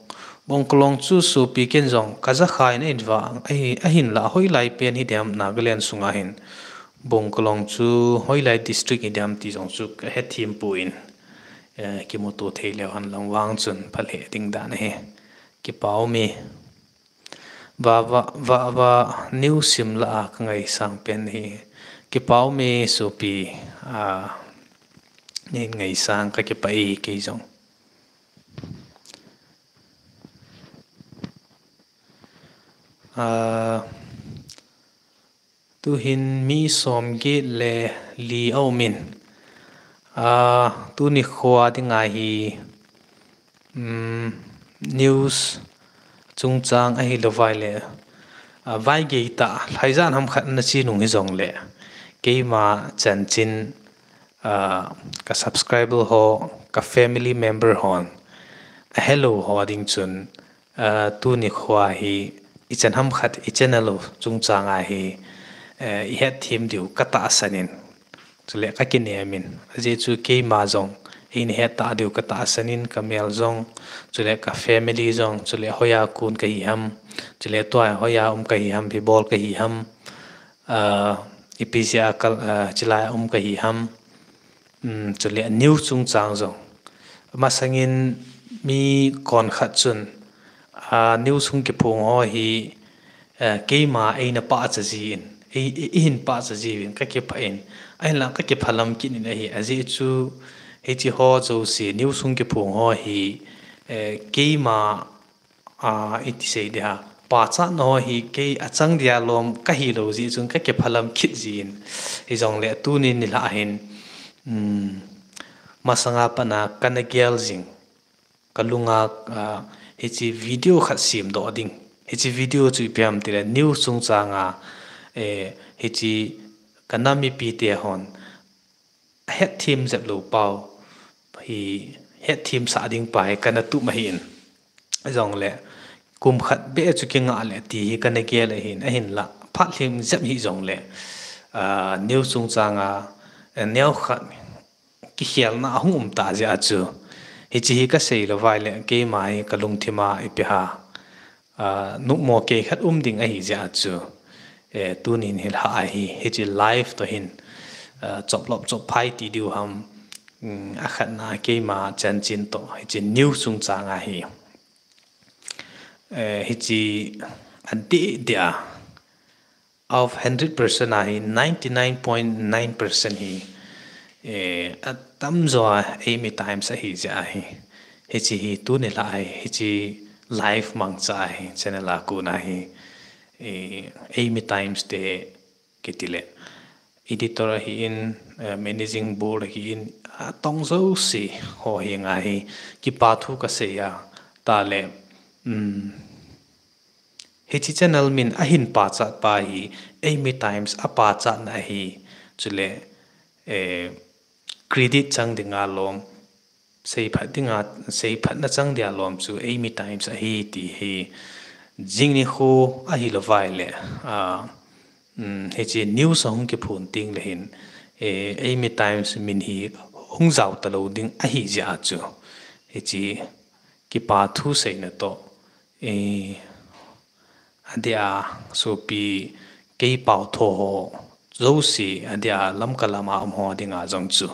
Bongkolong chu sopi ken jong kajakha in ahin va, ahi, ahinla hoilai pen hi diam Nagaland sunga hin. Bongkolong chu hoilai district hi diam ti jong chu kahe thei poi. Eh, kimuto thei leu hen lang vang chun phalheh ding dan ahi. Kipa ume. Va, va, va, va, news sim lah a kangaisang pen ahi. Kipa ume sopi, ah, nei ngaisang kakipah e kei jong. Ah, tuhin mi som get le li aumin. Ah, tuni khoa dinga hi, um, news chungchang ahilouva le, ah, vaigei tah, lhaijat ham khat na chi nung hijongle, keima chanchin, ah, ka subscriber ho, ka family member hon, ahelou ho ding chun, ah, tuni khoa hi, ichan ham khat, ichannel u chungchang a hi, eh, ihet them diu ka tahsan in. Chule ka kinem in. Ajeh chu keima jong, eina het tah diu ka tahsan in, ka mel jong, chule ka family jong, chule hoiya kon kahi ham, chule tua hoiya um kahi ham, ipi bol kahi ham, ah, ipi jeh a kal, ah, chilai a um kahi ham. Um, chule news chungchang jong. Masangin mi kon khat chun, ah, news hung kiphong ho hi, eh, keima eina pachat jin, ei, ei, eihin pachat jiuvin ka kipah in, ahinla ka kiphalam kit in ahi, ajeh chu hiche ho jouse news hung kiphong ho hi, eh, keima, ah, iti sei ding ham, pachatna ho hi kei achang dia lom kahi lou jeh chun ka kiphalam kit jin, hijongle tuni nilhah hin, um, masanga pat a kana gel jing, ka lunga, ah, hiche video khat semdoh ding. Hiche video chu ipi ham tile news chungchang a, eh, hiche ka nam mipite hon ahet them jep lou pau hi het them sah ding pa hi kana tup ahin. Hijongle kum khat beh chu kingah le ti hi kana gel ahin, ahinla phat lhing jep hijongle, ah, news chungchang a, eh, neo khat kikhelna ahung um ta jeh a chu. Hiche hi ka sei louva le keima hi ka lungthim a ipi ham, ah, numo kei khat um ding ahi jeh a chu. Eh, tunin hilhah a hi, hiche live toh hin, ah, choplop chop phai ti diu ham, um, akhatna keima chanchin toh, hiche news chungchang a hi. Eh, hiche adeh deh a, out of hundred percent a hi ninety nine point nine percent hi, eh, atamjo a Eimi Times ahi jeh ahi. Hiche hi tuni lah a hi, hiche live mangcha a hi, channel a kon a hi, eh, Eimi Times te kiti le, editor ahin, eh, managing board ahin, atong jouse ho henga hi kipa thu kasei a, tale, um, hiche channel min ahin pachat pa hi, Eimi Times apachatna ahi, chule, eh, credit chang dinga lom, seiphat dinga, seiphatna chang dia lom chu Eimi Times ahi ti hi, jing nikho ahilouva le, ah, um, hiche news ahung kiphon teng le hin, eh, Eimi Times min hi hung jao talou ding ahi jeh a chu, hiche kipa thu seina toh, eh, adeh a sopi kei pao tho ho jouse, adeh a Lamka lama um ho dinga jong chu,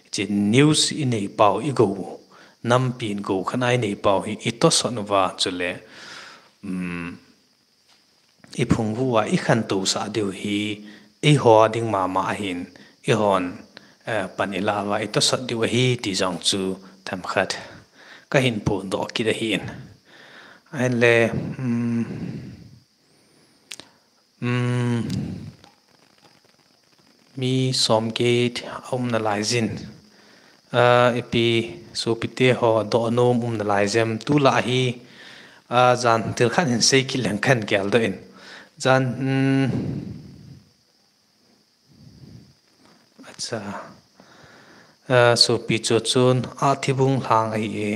hiche news inei pau, igou, nampin gou khat a inei pau hi itosot uva chule, um, iphung uva ikhantou sah diu hi eiho ding mama ahin, eihon, eh, pan ilah uva itosot diu ahi ti jong chu themkhat kahin phondoh kit ahin. Ahinle, um, um, mi som get aum nalai jin. Ah, ipi sopite ho dohnom um nalai jem, tulai hi, ah, jan thil khat hin sei kit leng kahin geldoh in. Jan, um, acha. Ah, sopi chu chun, Athibung lang ahi e.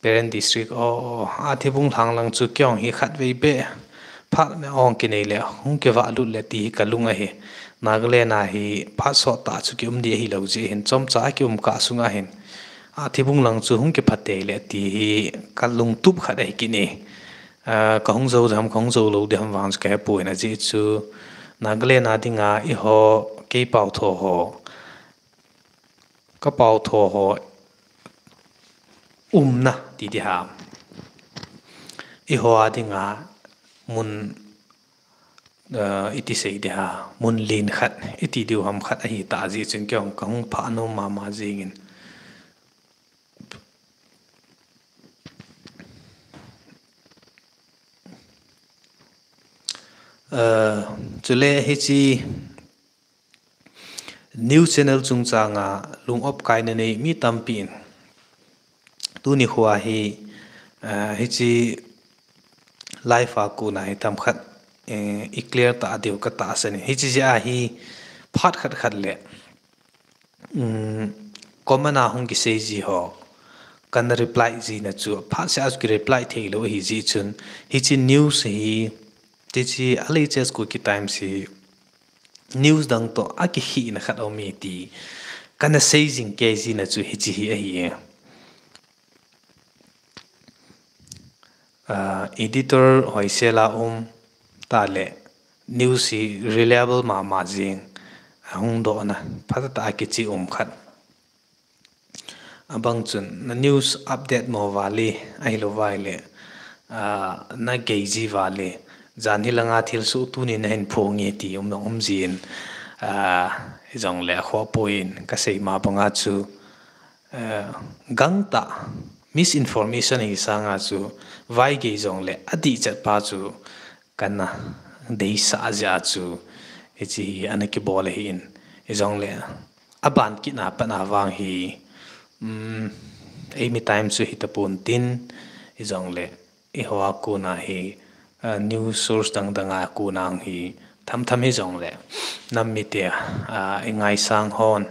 Peren District, o, o, Athibung lang lang chu kei jong hi khatvei beh phat na ong kinei le, hung kivah lut le ti hi kalung ahi. Nagaland a hi phat sot tah chu kium di ahilou jeh hin, chomcha kium kah sunga hin, Athibung lang chu hung kiphatei le ti hi kalungtup khat ahi kit e. Ah, kahung jou diham, kahung jou lou diham vang chu kahepoi, ajeh chu Nagaland a dinga eiho kei pao tho ho, ka pao tho ho umna ti diham, eiho a dinga mun, ah, iti sei diham, mun len khat, iti diu ham khat ahitah jeh chun kei jong kahung phah nom mama jingin. Chule hiche news channel chungchanga lung opkaina nei mi tampi in tuni khoa hi hiche live a kona hi themkhat i clear tah diu katahsan in, hiche jeh a hi phat khat khat le comment a hung kisei ji ho kana reply jina chu phat seh a chu ki reply theilou ahi jeh chun, hiche news hi hiche a latest Kuki Times hi news dang toh akikhehna khat aume ti kana sei jing kei jina chu hiche hi ahi e. Editor hoisel a um tah le news hi reliable mama jeng, ahung dohna phatah a kicheh um khat. Abang chun na news update mo vale, ahilou vale na gei ji vale, jan hi langa thilsoh tuni nahin phonge ti um dong um jin, hijongle akhoh poi in kasei ma banga chu gangtah misinformation hi sanga chu vaigei jongle adihchet pa chu kana deisah jeh a chu hiche hi ana kibol ahin, hijongle aban kitna patna vang hi eimi time chu hitapon tin, hijongle eiho a kona hi news source dang dang a kona hi themthem hijongle nam mite ingaisang hon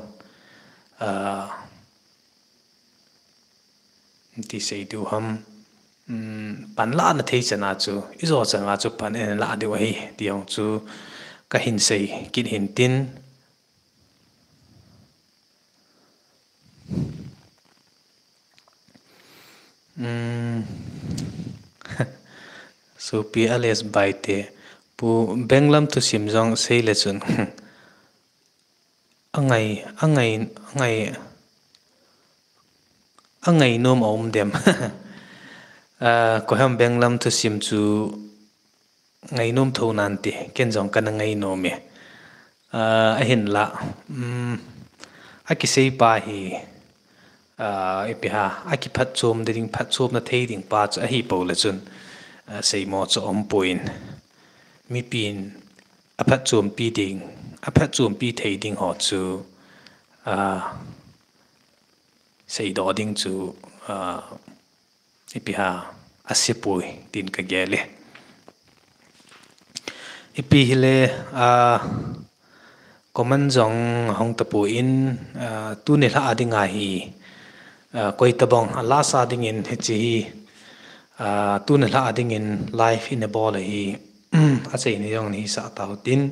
ti sei diu ham, panlahna thei chana chu ijo changa chu pan eina lah diu ahi ti jong chu kahin sei kit hin tin. Sopi Ales Baite, Pu, benglam thusim jong seile chun angai angai angai angainom aum dem? Koiham benglam thusim chu ngainom thou nante, ken jong kana ngainom e. Ahinla akisei pa hi ipi ham, akiphatchom ding, phatchomna thei ding pa chu ahi poule chun seimo chu aumpoi in, mipin aphatchompi ding, aphatchompi thei ding ho chu seidoh ding chu ipi ham asepoi tin kagel e. Ipi hile comment jong ahung tapoi in, tuni lha a dinga hi koitabang a last a dingin hiche hi tuni lha a dingin live ina bol ahi, achaina jong nahisah tautin,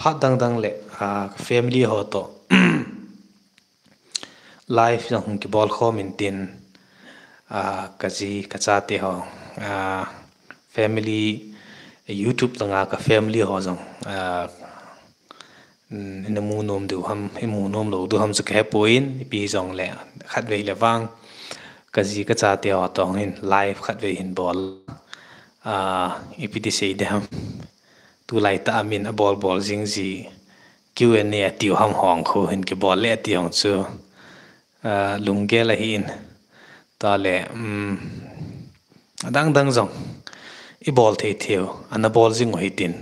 phat dang dang le family ho toh live jong hung kibol khom intin, kaji kachate ho, family, YouTube langa ka family ho jong ina mu nom diu ham, imu nom lou diu ham chu kahepoi in, ipi jongle khatvei le vang kaji kachate ho toh hin live khatvei hin bol, ipi ti sei ding ham, tulaitah a min abol bol jing ji Q and A atiu ham hong khu hin kibol le ati jong chu lunggel ahin, tale adang dang jong ibol thei theiu ana bol jing u hitin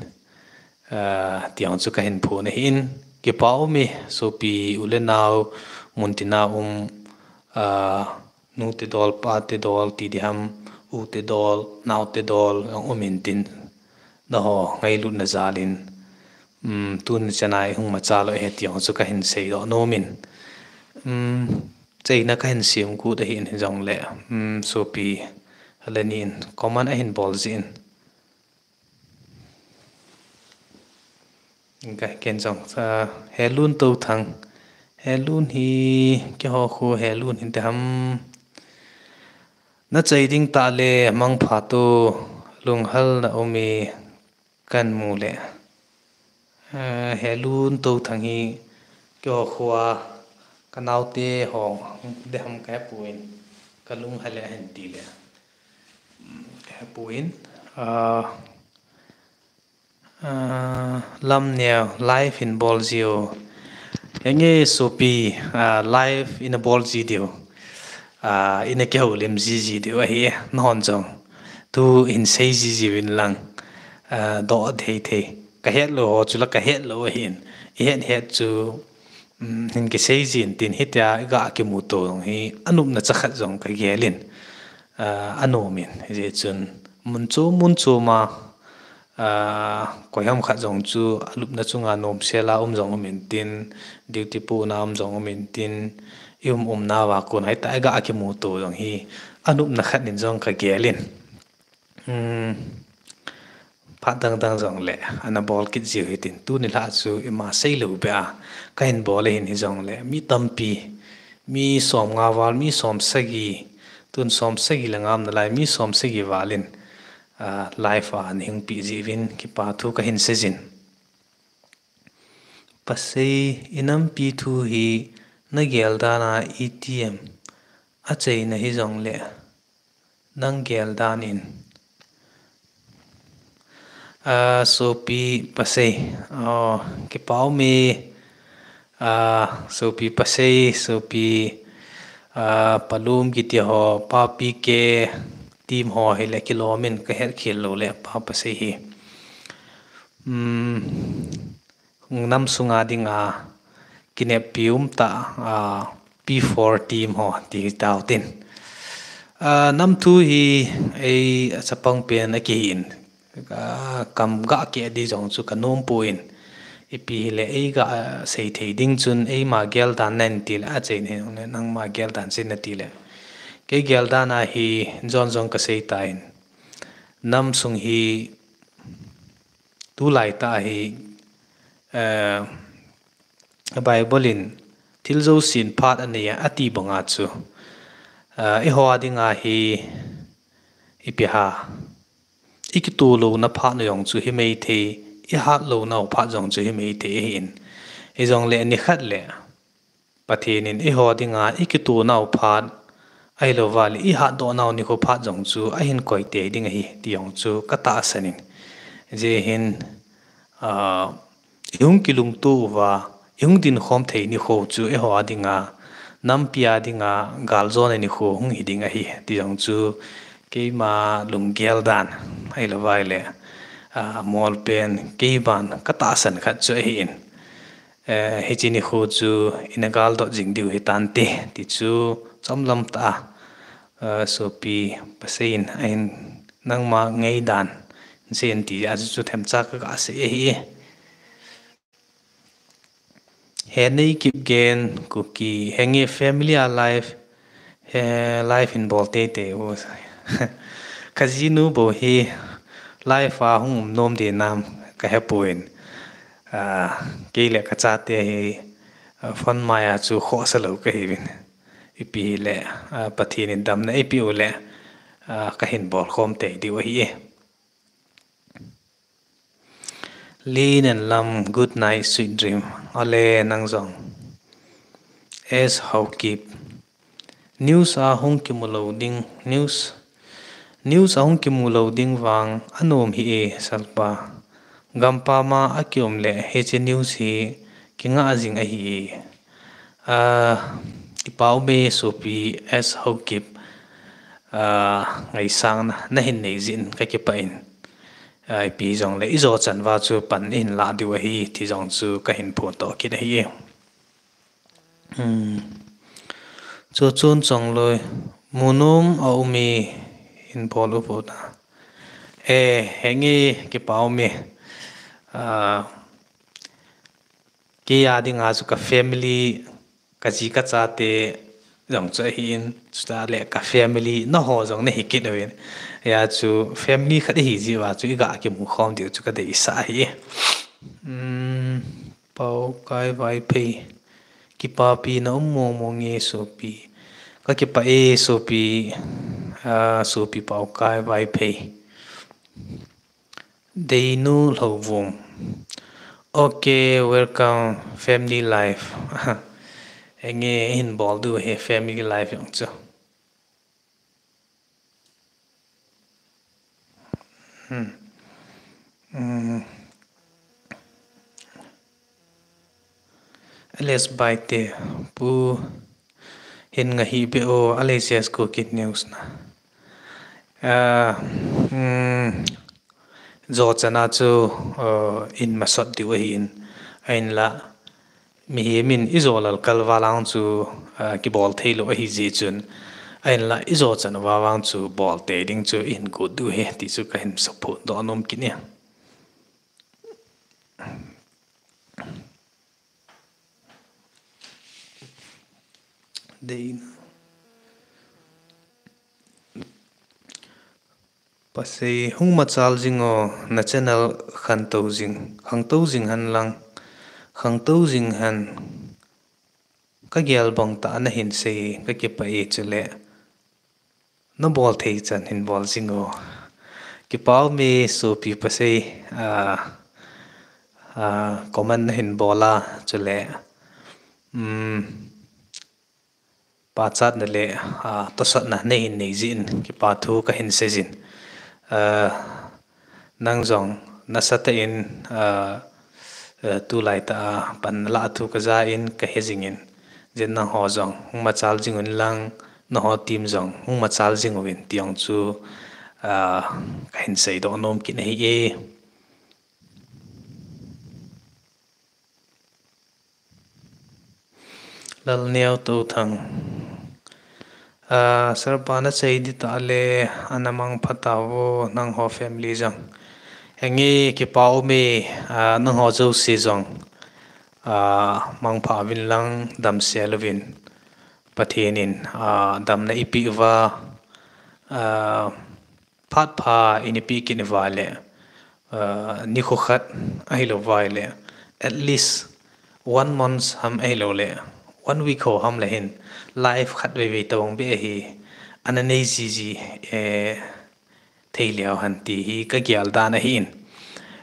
ti jong chu kahin phon ahin, kipa ume sopi u le nao, muntina um, nute dol, pate dol ti ding ham, ute dol, naote dol jong um intin, naho ngailutna jalin tuni chana ihung machal u ahi ti jong chu kahin seidoh nom in, chaina kahin sem kit ahin, hijongle sopi le ni in comment ahin bol jin, ken jong Helun Touthang, Helun hi keiho khu Helun hinte ham, nachai ding tah le mangpha to, lunghalna ume, kamu le Helun Touthang hi keiho khoa kanaote ho ding ham kahepoi in, kalunghel le ahin ti le kahepoi in, Lamneo live in bol jiu, henge sopi, live ina bol ji diu, ina kihoulim jiji diu ahi, nahon jong tu hin sei jiji uvin lang, doh thei thei. Ka het lou ho chu la ka het lou ahin. I het het chu hin kisei jin tin hitia i ga kimuto jong hi anopna cha khat jong ka gel in. Anom in, hijeh chun mun chom mun chom a, koiham khat jong chu alupna chunga nomsel a um jong um in tin, duty puna um jong um in tin, i um umna uva kon a hitia i ga kimuto jong hi anopna khat in jong ka gel in. Phat dang dang jongle ana bol kit jiu hitin, tuni lha chu ima seilou beh a ka hin bol ahin, hijongle mi tampi, mi somnga val, mi somsagi, tun somsagi le nga um nalai, mi somsagi val in live a ana hingpeh jiuvin kipa thu ka hin seijin. Pasei, i nampi thu hi na gel dan a itiham achaina hijongle nang gel dan in. Sopi Pasei, kipa ume. Sopi Pasei, sopi Palum kiti ho, Papi K team ho hile kilom in ka hetkhel lou le Pa Pasei hi. Nam sunga dinga kineppi umtah P four team ho ti tau tin. Nam thu hi ei achapang pen akihin, kam ga keh di jong chu ka nompon, ipi hile ei ga sei thei ding chun eima gel dan na hin tile achaina hi jongle nangma gel dan sei natile kei gel dan a hi jon jong ka sei tan. Nam sung hi tulaitah hi Bible in thil jousen phat anei ati banga chu eiho a dinga hi ipi ham, i kitoh louna phat jong chu hi maithei, i hat lounau phat jong chu hi maithei ahin. Hijongle nikhat le Pathen in eiho dinga i kitohnau phat ahilouva le i hatdohnau nikho phat jong chu ahin koitei ding ahi ti jong chu ka tahsan in. Hijeh hin i hung kilungto uva i hung dinkhom thei nikho chu eiho a dinga, nampi a dinga galjona nikho hung hi ding ahi ti jong chu keima lunggel dan ahilouva le amol pen keiman ka tahsan khat chu ahin. Hiche nikho chu ina galdot jing diu hitante ti chu chomlam tah a sopi Pasei in ahin, nangma ngaidan sei in ti a chu themcha ka ga sei ahi. Henei Kipgen Kuki, henge family a live, live hin bol teitei u. Ka jinu bou hi live a hung um nom dinam ka hepon, kei le ka chate hi phone mai a chu khohsa lou kahiuvin, ipi hile Pathen in damna eipeh u le ka hin bolkhom tei diu ahi. Lin and Lam, good night, sweet dream. Ale nang jong. S Haokip, news a hung kimu lou ding, news, news a hung kimu lou ding vang anom hih e Salpa. Gampam a akium le hiche news hi kingah jing ahi. Kipa ume sopi S Haokip, ngaisang na hin nei jeh in ka kipah in, ipi jongle i jochan uva chu pan i hin lah diu ahi ti jong chu ka hin phondoh kit ahi. Chuchun Chongloi, munom a um e, hin bol u pota. E, henge kipa ume. Kei a dinga chu ka family, ka ji ka chate jong chu ahin, chutah le ka family naho jong nahi kit uvin. Hia chu family khat ihi jeh uva chu i ga kimu khom diu chu ka deisah ahi. Paokai Vaiphei, kipapina um mong mong e sopi. Ka kipah e sopi, sopi Paokai Vaiphei. Deinu Lhouvum. Ok, welcome family life. Henge hin bol diu ahi family life jong chu. Alex Baite, Pu hin ngahi be o, Alex Kuki News na. Jo chana chu, uh, in masot diu ahi in, ahinla, mihem in ijo lal kal valang chu, uh, kibol thei lou ahi jeh chun, ahinla, ijo chan uva vang chu bol tei ding chu ihin got diu ahi, ti chu kahin support doh nom kit e. Deina. Pasei hung machal jing o, na channel khantou jing, khangtou jing hen lang, khangtou jing hen, ka gel bang tah a nahin sei, ka kipah e chule. Na bol thei chan hin bol jing o. Kipa um e sopi pasei, ah, ah, comment nahin bol a, chule, um, pachatna le, ah, tosotna nahin nei jeh in, kipa thu kahin sei jin. Ah, Nang jong nasatah in, ah, ah, tulai tah a pan nalah thu kaja in kahe jing in. Jeh in nangho jong hung machal jing un lang, nangho team jong hung machal jing uvin ti jong chu, ah, kahin seidoh nom kit ahi e. Lalneo Touthang. Ah, Sir pa, nasei ding tah le, ana mangpha tauvo, nangho family jong. Henge kipa um e, ah, nangho jouse jong. Ah, mangpha uvin lang damsel uvin. Pathen in, ah, damna eipeh uva, ah, phat pha eina peh kit uva le, ah, nikho khat ahilou vai le, at least one month ham ahilou le, one week ho ham le hin, live khat vei vei tabang beh hi, ana nei jiji, eh, thei leu hen ti hi ka gel dan ahi in.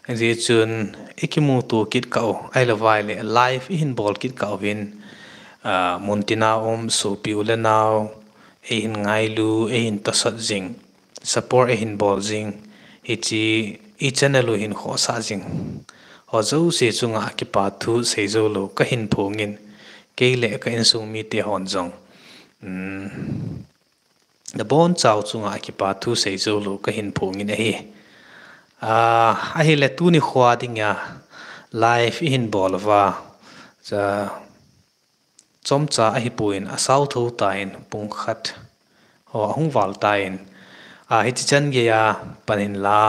Hijeh chun, i kimuto kit kah u, ahilou vai le, live i hin bol kit kah uvin, ah, muntina um, sopi u le nau, ei hin ngailu, ei hin tosot jing, support ei hin bol jing, hiche i channel u hin khohsah jing ho jouse chunga kipa thu sei jou lou ka hin phong in, kei le ka insung mite hon jong, um, nabonchau chunga kipa thu sei jou lou ka hin phong in ahi. Ah, ahile tuni khoa dinga live i hin bol uva, cha, chomcha ahipon asao tho tan pung khat ho ahung val tan, ah, hiche chan geiya pan hin la,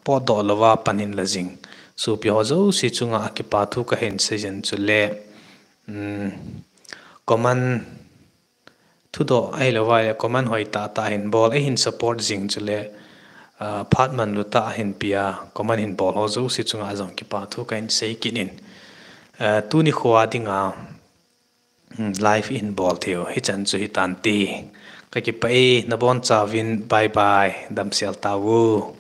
potdoh louva pan hin la jing sopi ho jouse chunga kipa thu ka hin sei jin chule, um, comment thudoh ahilou vai le comment hoi tah tah hin bol, ei hin support jing chule, ah, phat manlu tah hin pia, comment hin bol ho jouse chunga jong kipa thu ka hin sei kit in. Ah, tuni khoa dinga, um, live i hin bol thei u hichan chu hitante. Ka kipah e, nabonchauvin, bye bye, damsel tauvo.